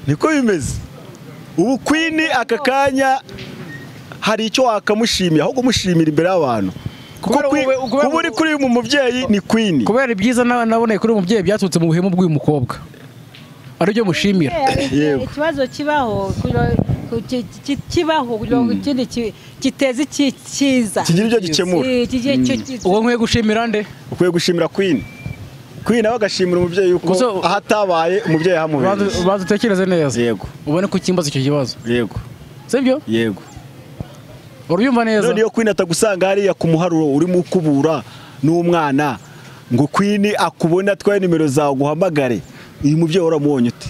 Speaker 1: Niko bimeze. Ubu Queen aka kanya hari icyo wakamushimira ahubwo mushimira imbere y'abantu. Kuko kuba uri kuri mu mubyeyi ni Queen.
Speaker 3: Kubera ibyiza naboneye kuri umubyeyi byaturutse mu buhemu bw'uyu mukobwa. Aribyo mushimira.
Speaker 4: Ikibazo kibaho kibaho kugira ngo ikindi kiteze cyiza.
Speaker 1: Kigira ibyo gikemura.
Speaker 3: Uwo nkwiye gushimira nde?
Speaker 1: Ukwiye gushimira Queen. Queen nawe agashimira umubyeyi yuko ahatabaye umubyeyi ahamubereye.
Speaker 3: Baza utekereze neza.
Speaker 1: Yego.
Speaker 3: Ubone ko ukimbaza icyo kibazo.
Speaker 1: Yego.
Speaker 3: Sibyo?
Speaker 1: Yego.
Speaker 3: Uryumva neza.
Speaker 1: None iyo Queen atagusanga hariya ku muharuro urimo ukubura n'umwana ngo Queen akubone atwaye nimero zawe guhamagare. Uyu mubyeyi waramubonye ute?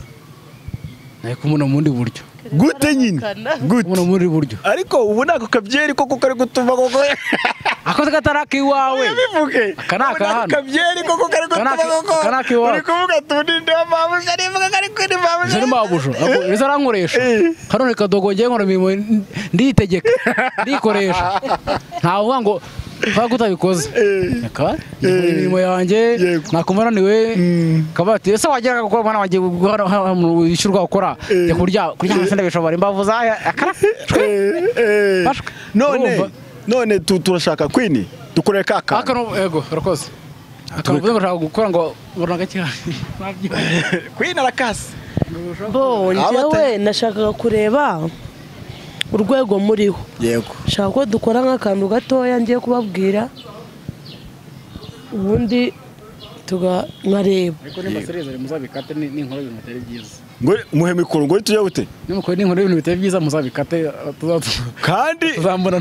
Speaker 3: Naye kumubona mu bundi buryo.
Speaker 1: Gute nyine? Gute?
Speaker 3: Kumubona muri buryo.
Speaker 1: Ariko ubu nako kabyeri koko kari gutuma koko.
Speaker 3: Akoze kataraka iwawe.
Speaker 1: Bivuge.
Speaker 3: Akanaka hano.
Speaker 1: Kabyeri koko kari gutuma koko.
Speaker 3: Akanaka iwawe.
Speaker 1: Uri kuvuga tuninde mabuja nivuga kari kuri mabuja.
Speaker 3: Zari mabuja. Ako arankoresha. Hano reka dogo ngiye nkora imirimo nditegeka. Ndikoresha. Ntavuga ngo kwa kutabikoze. Reka imirimo yanjye nakumva naniwe kabati ese wageraga gukora mwana wanjye wishyurwa ukora jya kurya kurya hasi ndabishobora imbavu za akara.
Speaker 1: None turashaka Queen dukorere kaka.
Speaker 3: Aka yego urakoze. Akavuga ngo nshaka gukora ngo ubona gake.
Speaker 1: Queen arakase.
Speaker 2: Bo njyewe nashakaga kureba urwego muriho.
Speaker 1: Yego.
Speaker 2: Nshaka ko dukora nk'akantu gatoya ngiye kubabwira ubundi nkareba.
Speaker 3: Ariko nimba sereze muzabikate n'inkuru ibintu bitari byiza.
Speaker 1: Ngo muhe mikoro ngo tujye gute?
Speaker 3: Nimukore n'inkuru ibintu bitari byiza muzabikate
Speaker 1: kandi
Speaker 3: tuzambona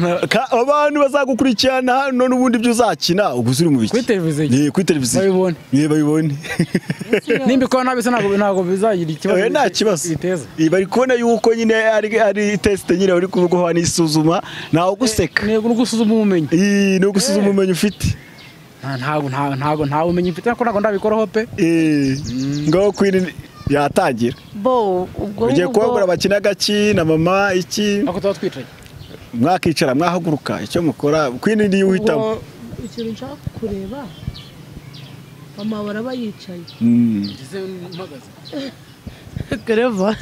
Speaker 1: abantu bazagukurikirana hano n'ubundi byo uzakina ubwo uri mu biki?
Speaker 3: Kuri televiziyo.
Speaker 1: Ni kuri televiziyo.
Speaker 3: Babibone.
Speaker 1: Ni babibone.
Speaker 3: Nimba ikora nabi se ntabwo bizagira ikibazo.
Speaker 1: Nta kibazo. Bari kubona yuko nyine ari test nyine uri kuguha n'isuzuma nawo guseka.
Speaker 3: Ni gusuzuma ubumenyi.
Speaker 1: Ni gusuzuma ubumenyi ufite.
Speaker 3: Ntago nta bumenyi mfite ko ntago ndabikoraho pe.
Speaker 1: Ngo Queen yatangira.
Speaker 2: Bo ubwo
Speaker 1: ugiye kubagura bakina gaki na mama iki.
Speaker 3: Ako tuba twicaye.
Speaker 1: Mwakicara mwahaguruka icyo mukora Queen ni uhitamo.
Speaker 2: Ikintu nshaka kureba mama baraba yicaye.
Speaker 3: Ngize mpagaze.
Speaker 2: Kereva.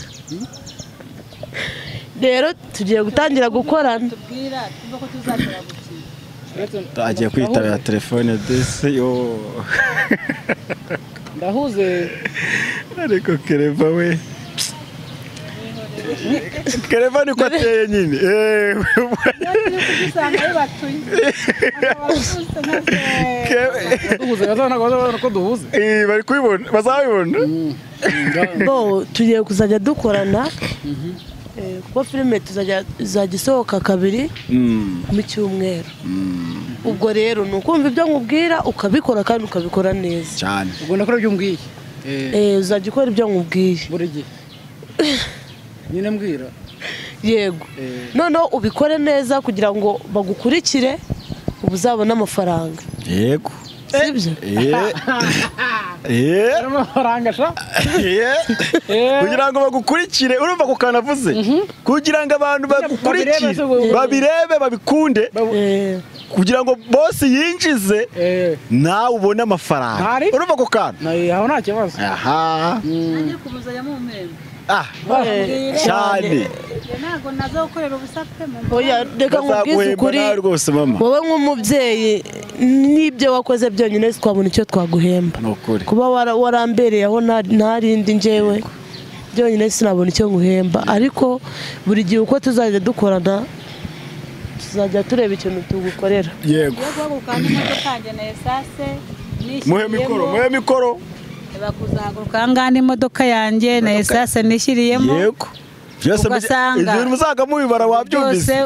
Speaker 2: Rero tugiye gutangira gukorana.
Speaker 4: Tubwira tumva ko tuzakora gukina.
Speaker 1: Agiye kwitabira telefone desi yo.
Speaker 3: Ndahuze.
Speaker 1: Ariko Kereva we. Kereva niko ateye nyine.
Speaker 3: Duhuze bazabona ko duhuze.
Speaker 1: Bari kubibona bazabibona.
Speaker 2: Bo tugiye kuzajya dukorana. Kuko filime tuzajya isohoka kabiri mu cyumweru. Ubwo rero ni ukumva ibyo nkubwira ukabikora kandi ukabikora neza
Speaker 1: cyane.
Speaker 3: Ubwo nakora ibyo umbwiye.
Speaker 2: Uzajya ukora ibyo nkubwiye
Speaker 3: buri gihe. Nyine mbwira.
Speaker 2: Yego. Noneho ubikore neza kugira ngo bagukurikire ubuzabona amafaranga.
Speaker 1: Yego.
Speaker 2: Sibyo?
Speaker 3: Amafaranga sha.
Speaker 1: Kugira ngo bagukurikire urumva ko kanavuze. Kugira ngo abantu bagukurikire babirebe babikunde. Kugira ngo boss yinjize nawe ubone amafaranga. Urumva ko kana?
Speaker 3: Aho nta kibazo.
Speaker 1: Aha.
Speaker 4: Nanjye kumuzajya mu mpembe.
Speaker 1: Cyane.
Speaker 4: Ntago naza gukorera ubusa pe mu.
Speaker 2: Oya reka nkubwize ukuri. Wowe nk'umubyeyi n'ibyo wakoze byonyine twabona icyo twaguhemba. Kuba warambereye aho ntarindi njyewe byonyine sinabona icyo nguhemba, ariko buri gihe uko tuzajya dukorana tuzajya tureba ikintu tugukorera.
Speaker 1: Yego. Muhe mikoro, muhe mikoro.
Speaker 4: Bakuzahaguruka ngana imodoka yanjye na esase nishyiriyemo.
Speaker 1: Yego. Byose ibintu muzaga mubibara wabyumvise.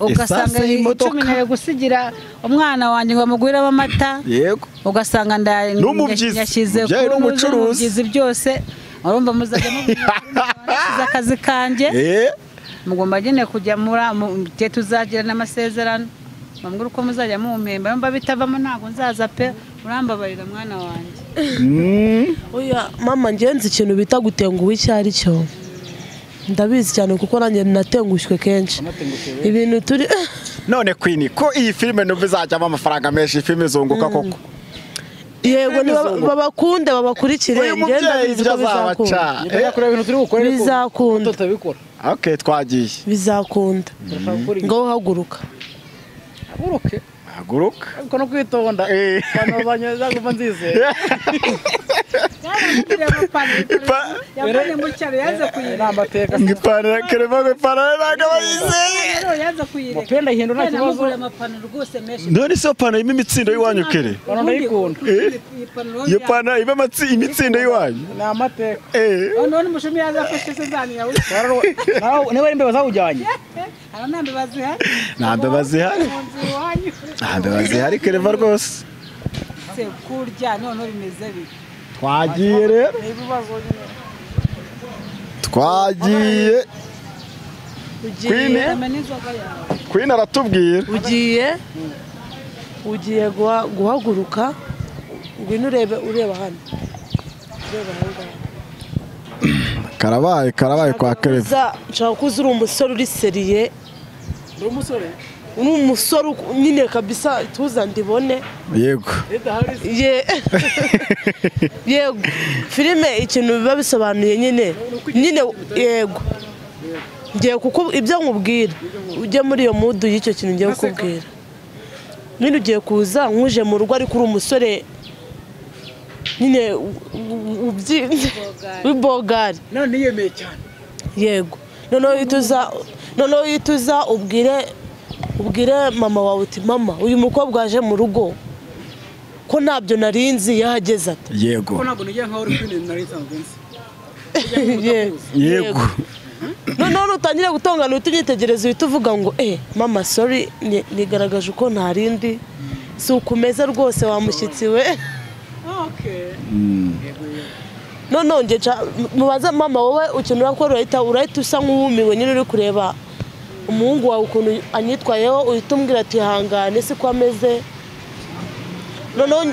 Speaker 4: Ugasanga icumi nari gusigira umwana wanjye ngo amugurire amata.
Speaker 1: Yego.
Speaker 4: Ugasanga ndashyize ku n'umucuruzi byose. Urumva muzajya mubyiza akazi kanjye. Mugomba nyine kujya muri tuzagira n'amasezerano. Bambwira uko muzajya mumpemba mba bitavamo ntago nzaza pe urambabarira mwana wanjye.
Speaker 2: Oya mama ngenzi ikintu bita gutenguha icyo ari cyo. Ndabizi cyane kuko nanjye natengushywe kenshi. Ibintu turi
Speaker 1: none Queen ko iyi filime numva izajyamo amafaranga menshi, filime zunguka koko.
Speaker 2: Yego babakunde babakurikire ngenda bizi ko bizakunda. Bizakunda.
Speaker 1: Okay twagiye.
Speaker 2: Bizakunda. Ngo haguruka.
Speaker 3: Haguruke.
Speaker 1: Haguruka.
Speaker 3: Ariko no kwitonda. Pano banyeza kuva nzize.
Speaker 4: Yabonye mu cyaro yaza kuyireka.
Speaker 3: N'amateka.
Speaker 1: Ngipana kereva ngipana nagabayize.
Speaker 4: Yaza kuyireka.
Speaker 3: Mupenda ihindura nta kibazo.
Speaker 1: None se pano imi mitsindo yiwanyu kere.
Speaker 3: Pano ndayikunda.
Speaker 1: Iyo pano iba amatsi imitsindo yiwanyu.
Speaker 3: Ni amateka.
Speaker 4: None umushumi yaza afashe se zani yawe.
Speaker 3: Nawe niwe imbeba zawujyanye.
Speaker 4: Ara nta mbeba zihari.
Speaker 1: Nta mbeba zihari. Nta mbeba zihari kereva rwose.
Speaker 4: Se kurya none bimeze bite?
Speaker 1: Twagiye rero. Twagiye. Queen aratubwira.
Speaker 2: Ugiye guhaguruka ngwino urebe ureba hano. Ureba hano.
Speaker 1: Karabaye kwa Kereva.
Speaker 2: Nshaka kuza uri umusore uri seriye.
Speaker 3: Uri umusore?
Speaker 2: Uri umusore nyine kabisa tuza ndibone.
Speaker 1: Yego.
Speaker 2: Yego. Filime ikintu biba bisobanuye nyine. Nyine yego. Ngiye kuko ibyo nkubwira ujye muri iyo mudu y'icyo kintu ngiye kukubwira. Nyine ugiye kuza nkuje mu rugo ariko uri umusore nyine w'ibogari
Speaker 3: none niyemeye cyane.
Speaker 2: Yego, noneho yituza ubwire mama wawe uti mama uyu mukobwa waje mu rugo ko ntabyo narinzi yahageze ati.
Speaker 1: Yego.
Speaker 3: Ko ntabwo nigiye nkaho uri kwinira nari nsanzwe nzi.
Speaker 1: Yego.
Speaker 2: Noneho utangire gutongana uhita unyitegereza uhita uvuga ngo mama sorry nigaragaje uko ntarindi si ukumeza rwose wa mushyitsi we.
Speaker 3: Okay.
Speaker 2: Noneho nge mubaza mama wowe ukintu urakora urahita usa nk'uwumiwe nyine uri kureba umuhungu wawe ukuntu anyitwayeho uhita umbwira ati hangane si ko ameze. Noneho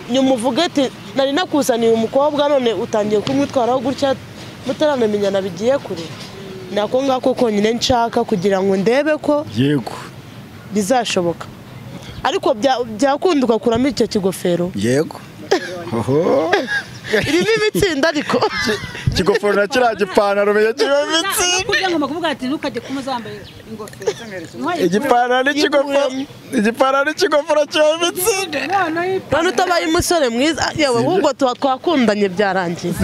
Speaker 2: nyuma uvuge ati nari nakuzaniye umukobwa none utangiye kumwitwaraho gutya mutaranamenyana bigiye kure. Nako ngako konyine nshaka kugira ngo ndebe ko
Speaker 1: yego
Speaker 2: bizashoboka. Ariko byakunda ugakuramo icyo kigofero.
Speaker 1: Yego. Oho.
Speaker 2: Irimo imitsinda ariko.
Speaker 1: Ikigofero na kiriya gipantaro menya kirimo imitsinda.
Speaker 4: Kugira ngo makuvuga ati ntukajye kumuzambaye ingofero.
Speaker 1: Igipantaro n'ikigofero. Igipantaro n'ikigofero kirimo imitsinda.
Speaker 2: None utabaye umusore mwiza yewe ahubwo tuba twakundanye byarangiye.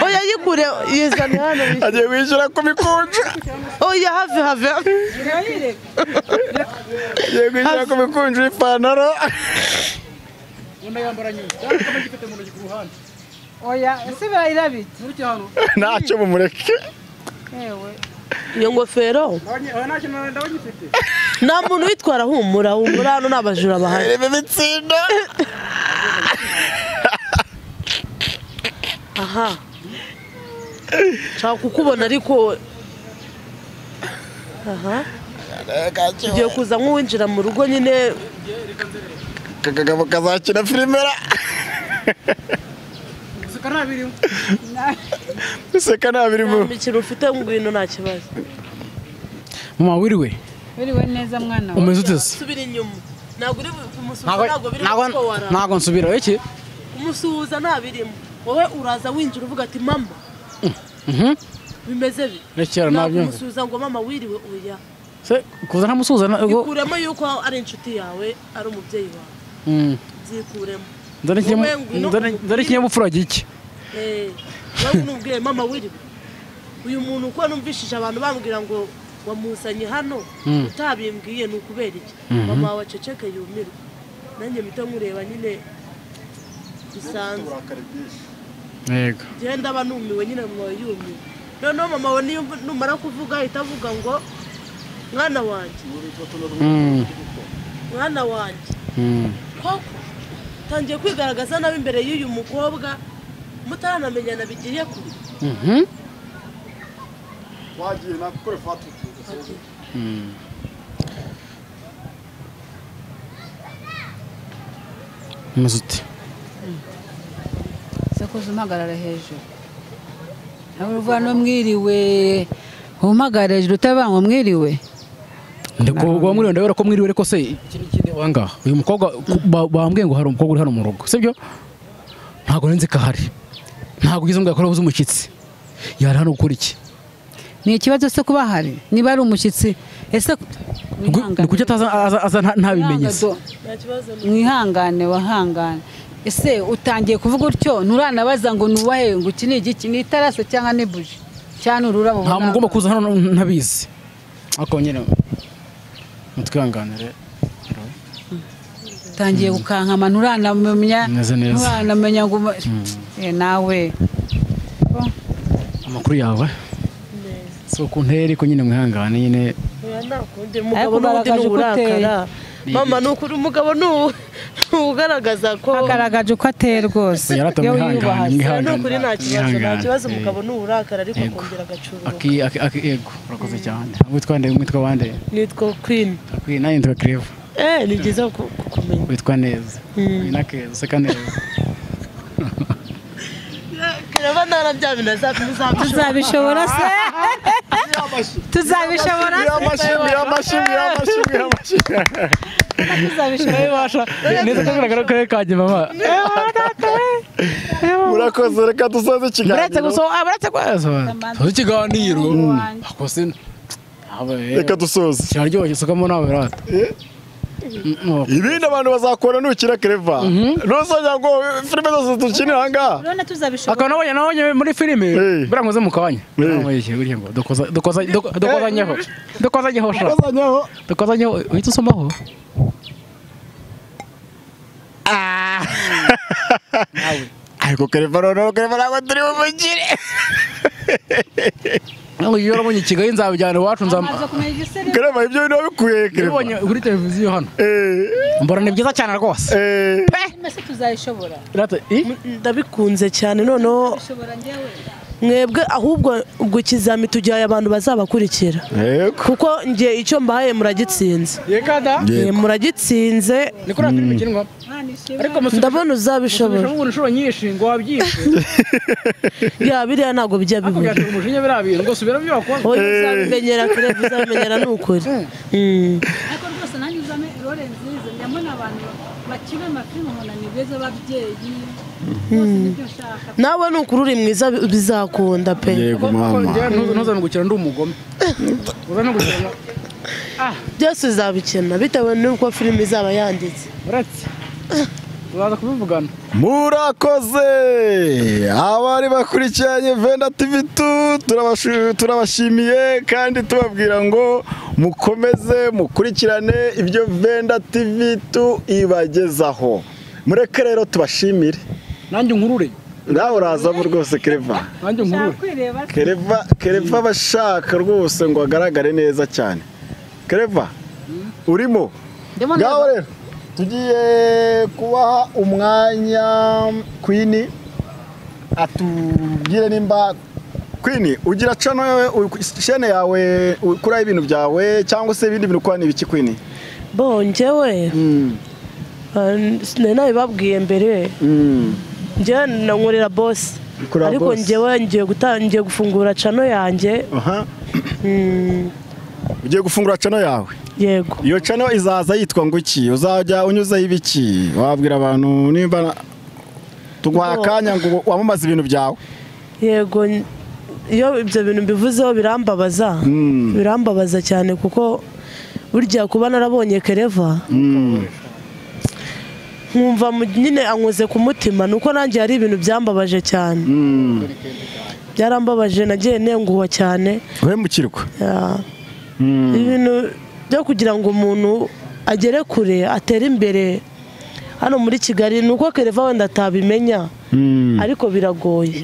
Speaker 2: Oya yikure yizane hano.
Speaker 1: Agiye kwishyura ku mikunjo.
Speaker 2: Oya have.
Speaker 1: Agiye kwishyura ku mikunjo y'ipantaro.
Speaker 4: Oya ese birayirabitse.
Speaker 1: Ntacyo mumureke.
Speaker 4: Ewe.
Speaker 2: Iyo ngofero nta muntu witwara humura hano n'abajura bahari.
Speaker 1: Irimo imitsinda.
Speaker 2: Aha. Nshaka kukubona ariko aha. Ugiye kuza nk'uwinjira mu rugo nyine.
Speaker 1: Kagabo kazakina filime ra. Useka ntabirimo.
Speaker 2: Imikino ufite ngwino nta kibazo.
Speaker 3: Mama wiriwe.
Speaker 4: Wiriwe neza mwana wawe.
Speaker 3: Umeze ute se?
Speaker 2: Subira inyuma. Ntabwo uri kumusuhuza ntabwo biri ko wara.
Speaker 3: Ntabwo nsubira iki?
Speaker 2: Kumusuhuza ntabirimo. Wowe uraza winjira uvuga ati mama. Bimeze bi.
Speaker 3: Rekera nabyo.
Speaker 2: Kumusuhuza ngo mama wiriwe oya.
Speaker 3: Se kuza ntamusuhuza ntabwo.
Speaker 2: Ikuremo yuko ari inshuti yawe ari umubyeyi wawe. Byikuremo.
Speaker 3: Nzane ikinyabupfura gike.
Speaker 2: Wowe nubwiye mama wiriwe. Uyu muntu uko numvishije abantu bambwira ngo wamuzanye hano utabimbwiye ni ukubera iki? Mama wawe aceceke yumirwe. Nanjye mpita nkureba nyine bisanzwe.
Speaker 3: Yego.
Speaker 2: Genda aba numiwe nyine mama wawe yumiwe. Noneho mama wawe numara kuvuga ahita avuga ngo mwana wanjye. Mwana wanjye. Koko tangiye kwigaragaza nabi imbere y'uyu mukobwa mutaranamenyana bigiye kure.
Speaker 1: Wagiye nakukore fatu.
Speaker 3: Umeze ute?
Speaker 4: Se kuza umpagarara hejuru. Nawe uvuga no mwiriwe umpagarara hejuru utabanga mwiriwe.
Speaker 3: Ndiko mwiriwe ndabera ko mwiriwe ariko se iki n'ikindi wanga. Uyu mukobwa bambwiye ngo hari umukobwa uri hano mu rugo. Sibyo? Ntabwo nzi ko ahari. Ntabwo ugize ngo yakora umushyitsi. Yari hano gukora iki?
Speaker 4: Ni ikibazo se kuba ahari niba ari umushyitsi ese
Speaker 3: ni kuki ataza ntabimenyese?
Speaker 4: Mwihangane wahangane. Ese utangiye kuvuga utyo nturanabaza ngo nubahe ngo iki ni igiki ni itarase cyangwa ni buji cyane ururabo.
Speaker 3: Nta muntu ugomba kuza hano ntabizi. Ariko nyine mutwihanganire.
Speaker 4: Utangiye gukankama nturanamenya nturanamenya ngo nawe
Speaker 3: amakuru yawe so kunteri ko nyine mwihangane nyine.
Speaker 2: Oya umugabo n'undi n'uburakara. Mama nukuri umugabo n'ugaragaza ko
Speaker 4: agaragaje uko ateye rwose.
Speaker 2: Nukuri nta kibazo nta kibazo umugabo n'uburakara ariko akongera agacuruka.
Speaker 3: Yego urakoze cyane. Witwa nde? Witwa bande?
Speaker 2: Nitwa Queen.
Speaker 3: Queen nanjye nitwa Clever.
Speaker 2: Ni byiza kukumenya.
Speaker 3: Witwa neza. Winakeza useka neza.
Speaker 2: Clever narabyabina
Speaker 4: tuzabishobora se? Tuzabishobora
Speaker 1: Amashyi.
Speaker 3: Tuzabishobora. Neza kagaragara ko kajye mama.
Speaker 1: Murakoze reka dusoze ikiganiro.
Speaker 3: Muretse gusoza muretse gusoza. Tuzi ikiganiro. Akose
Speaker 1: reka dusoze.
Speaker 3: Kiraryoshye sukamo nawe rata.
Speaker 1: Ibindi abantu bazakora nukira Clever. Ntuzajya ngo filime zose dukinira aha ngaha.
Speaker 4: Urabona tuzabishobora.
Speaker 3: Akaba nabonye muri filime birankoze mu kanya. Ngo dukozanyeho. Dukozanyeho sha. Dukozanyeho uhita usomaho.
Speaker 1: Ariko Clever noneho Clever ntabwo turi bumugire.
Speaker 3: Ntabwo iyo urabonye Kigali nzabijyana iwacu
Speaker 4: Amaze kumenya igisere.
Speaker 1: Clever ibyo bintu wabikuye Clever.
Speaker 3: Nabonye kuri televiziyo hano. Mbona ni byiza cyane rwose.
Speaker 4: Filime se tuzayishobora.
Speaker 2: Ndabikunze cyane noneho
Speaker 4: Ishobora njyewe.
Speaker 2: mwebwe ahubwo ubwo ikizami tujyaye abantu bazabakurikira. Kuko ngiye icyo mbahaye muragitsinze.
Speaker 3: Yekada.
Speaker 2: Muragitsinze.
Speaker 3: Ni kuri filime ikinwa. Ariko
Speaker 2: ndabona uzabishobora.
Speaker 3: Ubu inshuro nyinshi ngo wabyishe.
Speaker 2: Ya biriya ntabwo bijya bibura.
Speaker 3: Akubwira umujinya biriya bintu ngo subira byo wakoze.
Speaker 2: Oya uzabimenyera Clever uzabimenyera ni ukuri.
Speaker 4: Ariko rwose nanjye uzame role nziza ndabona abantu bakina amafilime nkabona ni beza ababyeyi.
Speaker 2: Nawe ni ukuri uri mwiza bizakunda pe.
Speaker 1: Yego mama.
Speaker 3: Ntuzamugukira ndi umugome. Uzamugukira.
Speaker 2: Byose uzabikina bitewe n'uko filime izaba yanditse.
Speaker 3: Uretse. Turaza kubivugana.
Speaker 1: Murakoze abari bakurikiranye Venda TV 2 turabashimiye kandi tubabwira ngo mukomeze mukurikirane ibyo Venda TV 2 ibagezaho. Mureke rero tubashimire.
Speaker 3: Nanjye nkurure.
Speaker 1: Nawe uraza rwose Clever.
Speaker 3: Nanjye nkurure.
Speaker 1: Clever bashaka rwose ngo agaragare neza cyane. Clever urimo. Ngaho rero tugiye kubaha umwanya Queen atubwire nimba Queen ugira channel chaîne yawe ukura ibintu byawe cyangwa se ibindi bintu kwa nibiki Queen?
Speaker 2: Bo njyewe nabibabwiye mbere. Njyewe nkorera boss. Ariko njyewe ngiye gufungura channel yanjye.
Speaker 1: Ugiye gufungura channel yawe?
Speaker 2: Yego.
Speaker 1: Iyo channel izaza yitwa ngo iki? Uzajya unyuzaho ibiki? Wabwira abantu nimba tuguha akanya ngo wamamaze ibintu byawe.
Speaker 2: Yego, iyo ibyo bintu mbivuzeho birambabaza. Birambabaza cyane kuko burya kuba narabonye Clever nkumva nyine ankoze ku mutima nuko nanjye hari ibintu byambabaje cyane. Byarambabaje nagiye nenguwa cyane.
Speaker 1: Uhemukirwa.
Speaker 2: Ibintu byo kugira ngo umuntu agere kure atere imbere hano muri Kigali nuko Clever wenda atabimenya ariko biragoye.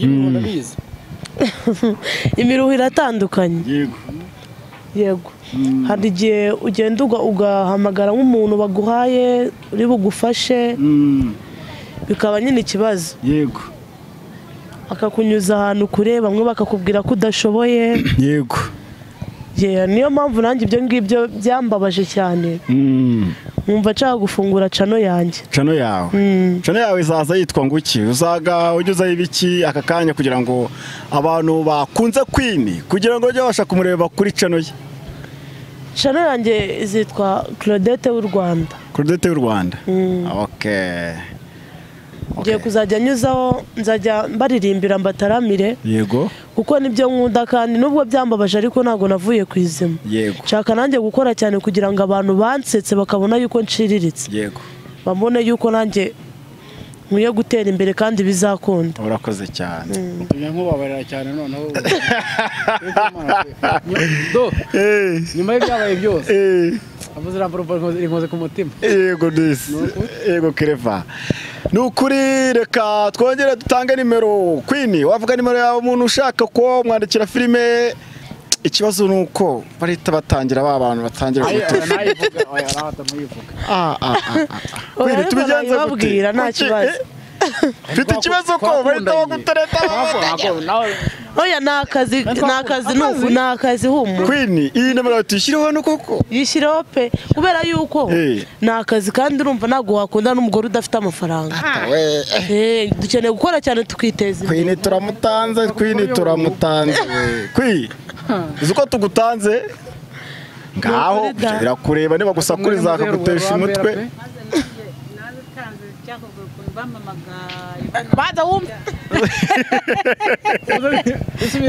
Speaker 2: Imiruho iratandukanye.
Speaker 1: Yego.
Speaker 2: Yego. Hari igihe ugenda ugahamagara nk'umuntu baguhaye uri bugufashe bikaba nyine ikibazo.
Speaker 1: Yego.
Speaker 2: Akakunyuza ahantu kure bamwe bakakubwira ko udashoboye.
Speaker 1: Yego.
Speaker 2: Niyo mpamvu nanjye ibyo ngibyo byambabaje cyane. Nkumva nshaka gufungura channel yanjye.
Speaker 1: Channel yawe. Channel yawe izaza yitwa ngo iki? Uzaga unyuzaho ibiki aka kanya kugira ngo abantu bakunze Queen kugira ngo bajye babasha kumureba kuri channel ye.
Speaker 2: Channel yanjye izitwa Claudette w'u Rwanda.
Speaker 1: Claudette w'u Rwanda. Okay.
Speaker 2: Ngiye kuzajya nyuzaho nzajya mbaririmbira mbataramire.
Speaker 1: Yego.
Speaker 2: Kuko nibyo nkunda kandi nubwo byambabaje ariko ntago navuye ku izima.
Speaker 1: Yego.
Speaker 2: Nshaka nanjye gukora cyane kugira ngo abantu bansetse bakabona yuko nciriritse.
Speaker 1: Yego.
Speaker 2: Bambone yuko nanjye nkwiye gutera imbere kandi bizakunda.
Speaker 1: Urakoze cyane.
Speaker 3: Utumye nkubabarira cyane noneho. Do. Nyuma y'ibyabaye byose. Avuze rinkoze ku mutima.
Speaker 1: Yego disi. Yego Clever. Nukuri reka twongere dutange nimero Queen wavuga nimero yawe umuntu ushaka ko mwandikira filime. Ikibazo nuko barita batangira ba bantu batangira gutuka. Queen tubigenze gute?
Speaker 2: Nta kibazo.
Speaker 1: Mfite ikibazo ko barita bagutereta.
Speaker 2: Oya nakazi nuku nakazi humura.
Speaker 1: Queen iyi nimero tuyishyireho no koko?
Speaker 2: Yishyireho pe kubera yuko nakazi kandi urumva ntago wakunda n'umugore udafite amafaranga. Dukeneye gukora cyane tukiteza imbere.
Speaker 1: Queen turamutanze, Queen turamutanze. Queen uzi ko tugutanze? Ngaho birakureba niba gusakuriza akagutesha umutwe.
Speaker 2: Baza wumve.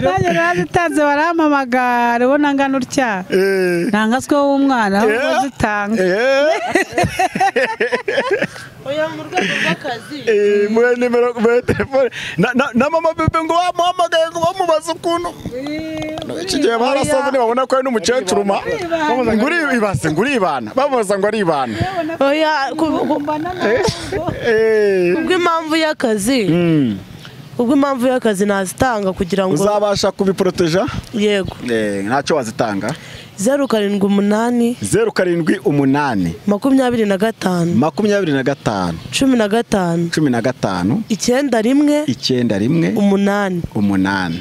Speaker 4: Nanjye narazitanze barampamagara ubona ngana utya. Ntangaswe w'umwana ahubwo zitanga.
Speaker 2: Oya mu rwego rw'akazi.
Speaker 1: Muri nimero muri telefone na mama bebe ngo bamuhamagaye ngo bamubaze ukuntu. Iki gihe barasaze nibabona ko ari n'umukecuru ma. Nguri ibase nguri ibana. Bamubaza ngo ari ibana.
Speaker 2: Oya kubw'impamvu y'akazi. Ubwo impamvu y'akazi nazitanga kugira ngo
Speaker 1: uzabasha kubiproteja.
Speaker 2: Yego.
Speaker 1: Ntacyo wazitanga.
Speaker 2: 078
Speaker 1: 078
Speaker 2: 25
Speaker 1: 25
Speaker 2: 15
Speaker 1: 15
Speaker 2: 91
Speaker 1: 91
Speaker 2: 8
Speaker 1: 8.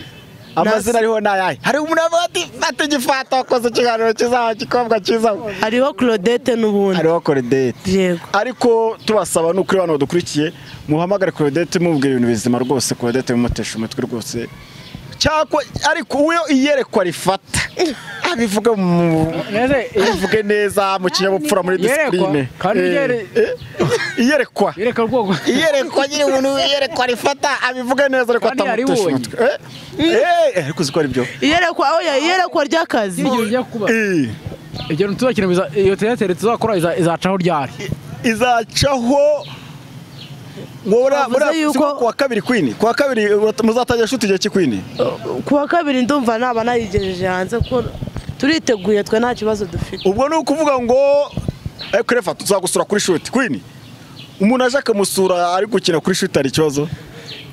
Speaker 1: Amazina ariho nayahe? Hari umuntu avuga ati fata igifata wakoze ikiganiro kizaha gikobwa cyiza.
Speaker 2: Hariho Claudette n'ubundi.
Speaker 1: Hariho Claudette.
Speaker 2: Yego.
Speaker 1: Ariko tubasaba n'ukuri bano badukurikiye muhamagare Claudette mubwira ibintu bizima rwose. Claudette mumutesha umutwe rwose. Cyakwa ariko uyo iyerekwa rifata abivuga abivuge neza mu kinyabupfura muri discipline. Iyerekwa iyerekwa nyine umuntu iyerekwa rifata abivuge neza ariko atamutesha umutwe. Ariko uziko ari byo
Speaker 2: iyerekwa. Oya iyerekwa ry'akazi
Speaker 3: ibyo tuzakina iyo theatre tuzakora izacaho ryari
Speaker 1: izacaho kuwa kabiri Queen. Kuwa kabiri muzatangira shoot igihe ki Queen?
Speaker 2: Kuwa kabiri ndumva naba nayigejeje hanze ko turiteguye twe nta kibazo dufite.
Speaker 1: Ubwo ni ukuvuga ngo Clever tuzagusura kuri shoot Queen. Umuntu aje akamusura ari gukina kuri shoot ari ikibazo?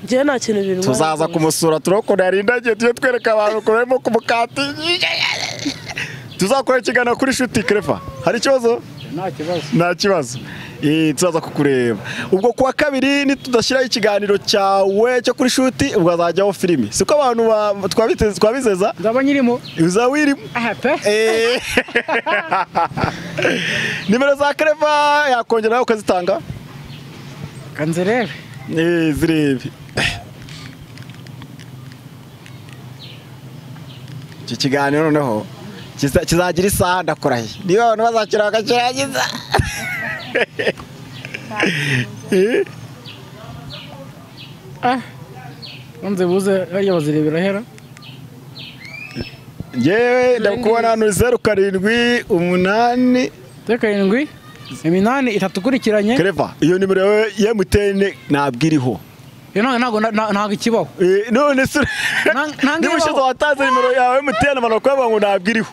Speaker 2: Njye nta kintu bintu.
Speaker 1: Tuzaza kumusura turokora yarindagiye tujye twereka abantu kuremo kumukati. Tuzakora ikiganiro kuri shoot Clever. Hari ikibazo?
Speaker 3: Nta kibazo.
Speaker 1: Nta kibazo. Tuzaza kukureba. Ubwo kuwa kabiri nitudashyiraho ikiganiro cyawe cyo kuri shoot ubwo azajyaho filimi. Siko abantu twabizeza?
Speaker 3: Nzaba nyirimo.
Speaker 1: Uzaba wirimo.
Speaker 3: Pe.
Speaker 1: Nimero za Clever yakongera nawe ukazitanga?
Speaker 3: Kanzirebe.
Speaker 1: Zirebe. Iki kiganiro noneho kizagira isaha ndakoraye. Niba abantu bazakira bakakirangiza.
Speaker 3: Nze buze hariya bazirebera hera.
Speaker 1: Yewe ndakubona hano 078
Speaker 3: 7 8 3 kurikiranye.
Speaker 1: Clever iyo nimero yawe ya MTN ntabwo iriho.
Speaker 3: Iyo ntabwo ikibaho.
Speaker 1: None se niba ushize watanze nimero yawe MTN abantu bakubwira ngo ntabwo iriho.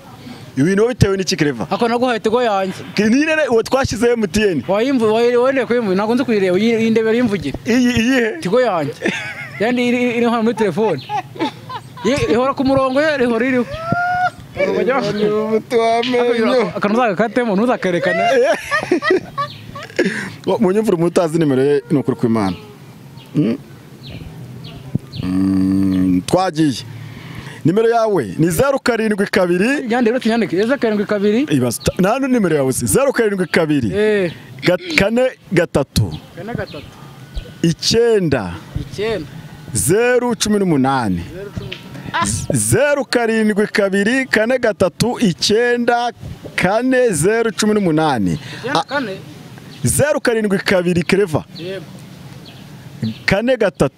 Speaker 1: Ibintu bitewe n'iki Clever?
Speaker 3: Ako naguhaye tigo yanjye.
Speaker 1: Ni uwo twashyize MTN.
Speaker 3: Wayimvu wayende kuyimvu ntabwo nzi kuyireba indebera imvugire.
Speaker 1: Iyi iyihe?
Speaker 3: Tigo yanjye. Yandi iri hano muri telefone. Ihora ku murongo ye ihora iriho. Akantu uzagakatemo ntuzakerekane.
Speaker 1: Munyumvire umutazi nimero ye ni ukuri kw'Imana. Twagiye. Nimero yawe ni 072.
Speaker 3: Nyandike rero tunyandike 072.
Speaker 1: Ibaza nta nimero yawe si 072. 4 3
Speaker 3: 4 3
Speaker 1: 9
Speaker 3: 9
Speaker 1: 0 18 0 7 2 4 3 9 4 0 18 0 7 2 Clever.
Speaker 3: Yego.
Speaker 1: 4 3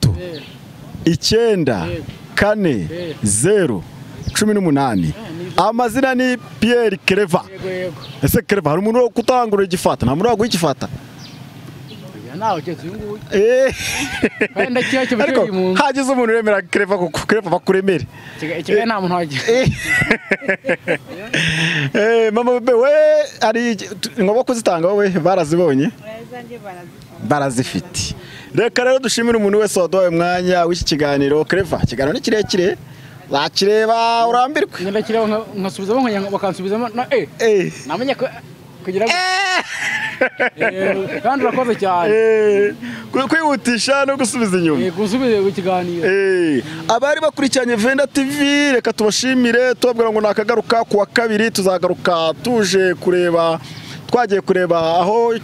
Speaker 1: 9 4 0 18. Amazina ni Pierre Clever. Ese Clever hari umuntu wo kutangura igifata nta muntu waguha igifata. Ariko hagize umuntu uremera Clever kuko Clever bakuremere.
Speaker 3: Ikigaye nta muntu wagiye.
Speaker 1: Mama bebe we ari ngoba kuzitanga wowe barazibonye? Barazifite. Reka rero dushimire umuntu wese waduhaye umwanya w'iki kiganiro Clever. Ikiganiro ni kirekire. Wakireba urambirwe.
Speaker 3: Ndakireba nkasubizamo bakansubizamo na namenye kugira ngo kandi urakoze cyane.
Speaker 1: Kwihutisha no gusubiza inyuma.
Speaker 3: Gusubiza ikiganiro.
Speaker 1: Abari bakurikiranye Venda TV reka tubashimire tubabwira ngo nakagaruka kuwa kabiri tuzagaruka tuje kureba twagiye kureba aho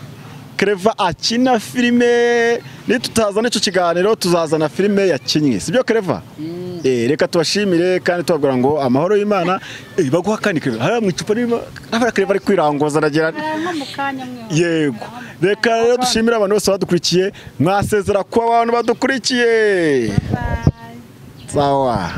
Speaker 1: Clever akina filime. Nitutazana icyo kiganiro tuzazana filime yakinnye, sibyo Clever? Reka tubashimire kandi tubabwira ngo amahoro y'Imana. Baguha kandi Clever hariya mu icupa ririmo abara Clever ari kwirangoza aragira. Yego, reka rero dushimire abantu bose badukurikiye. Mwasezera ku abantu badukurikiye. Sawa.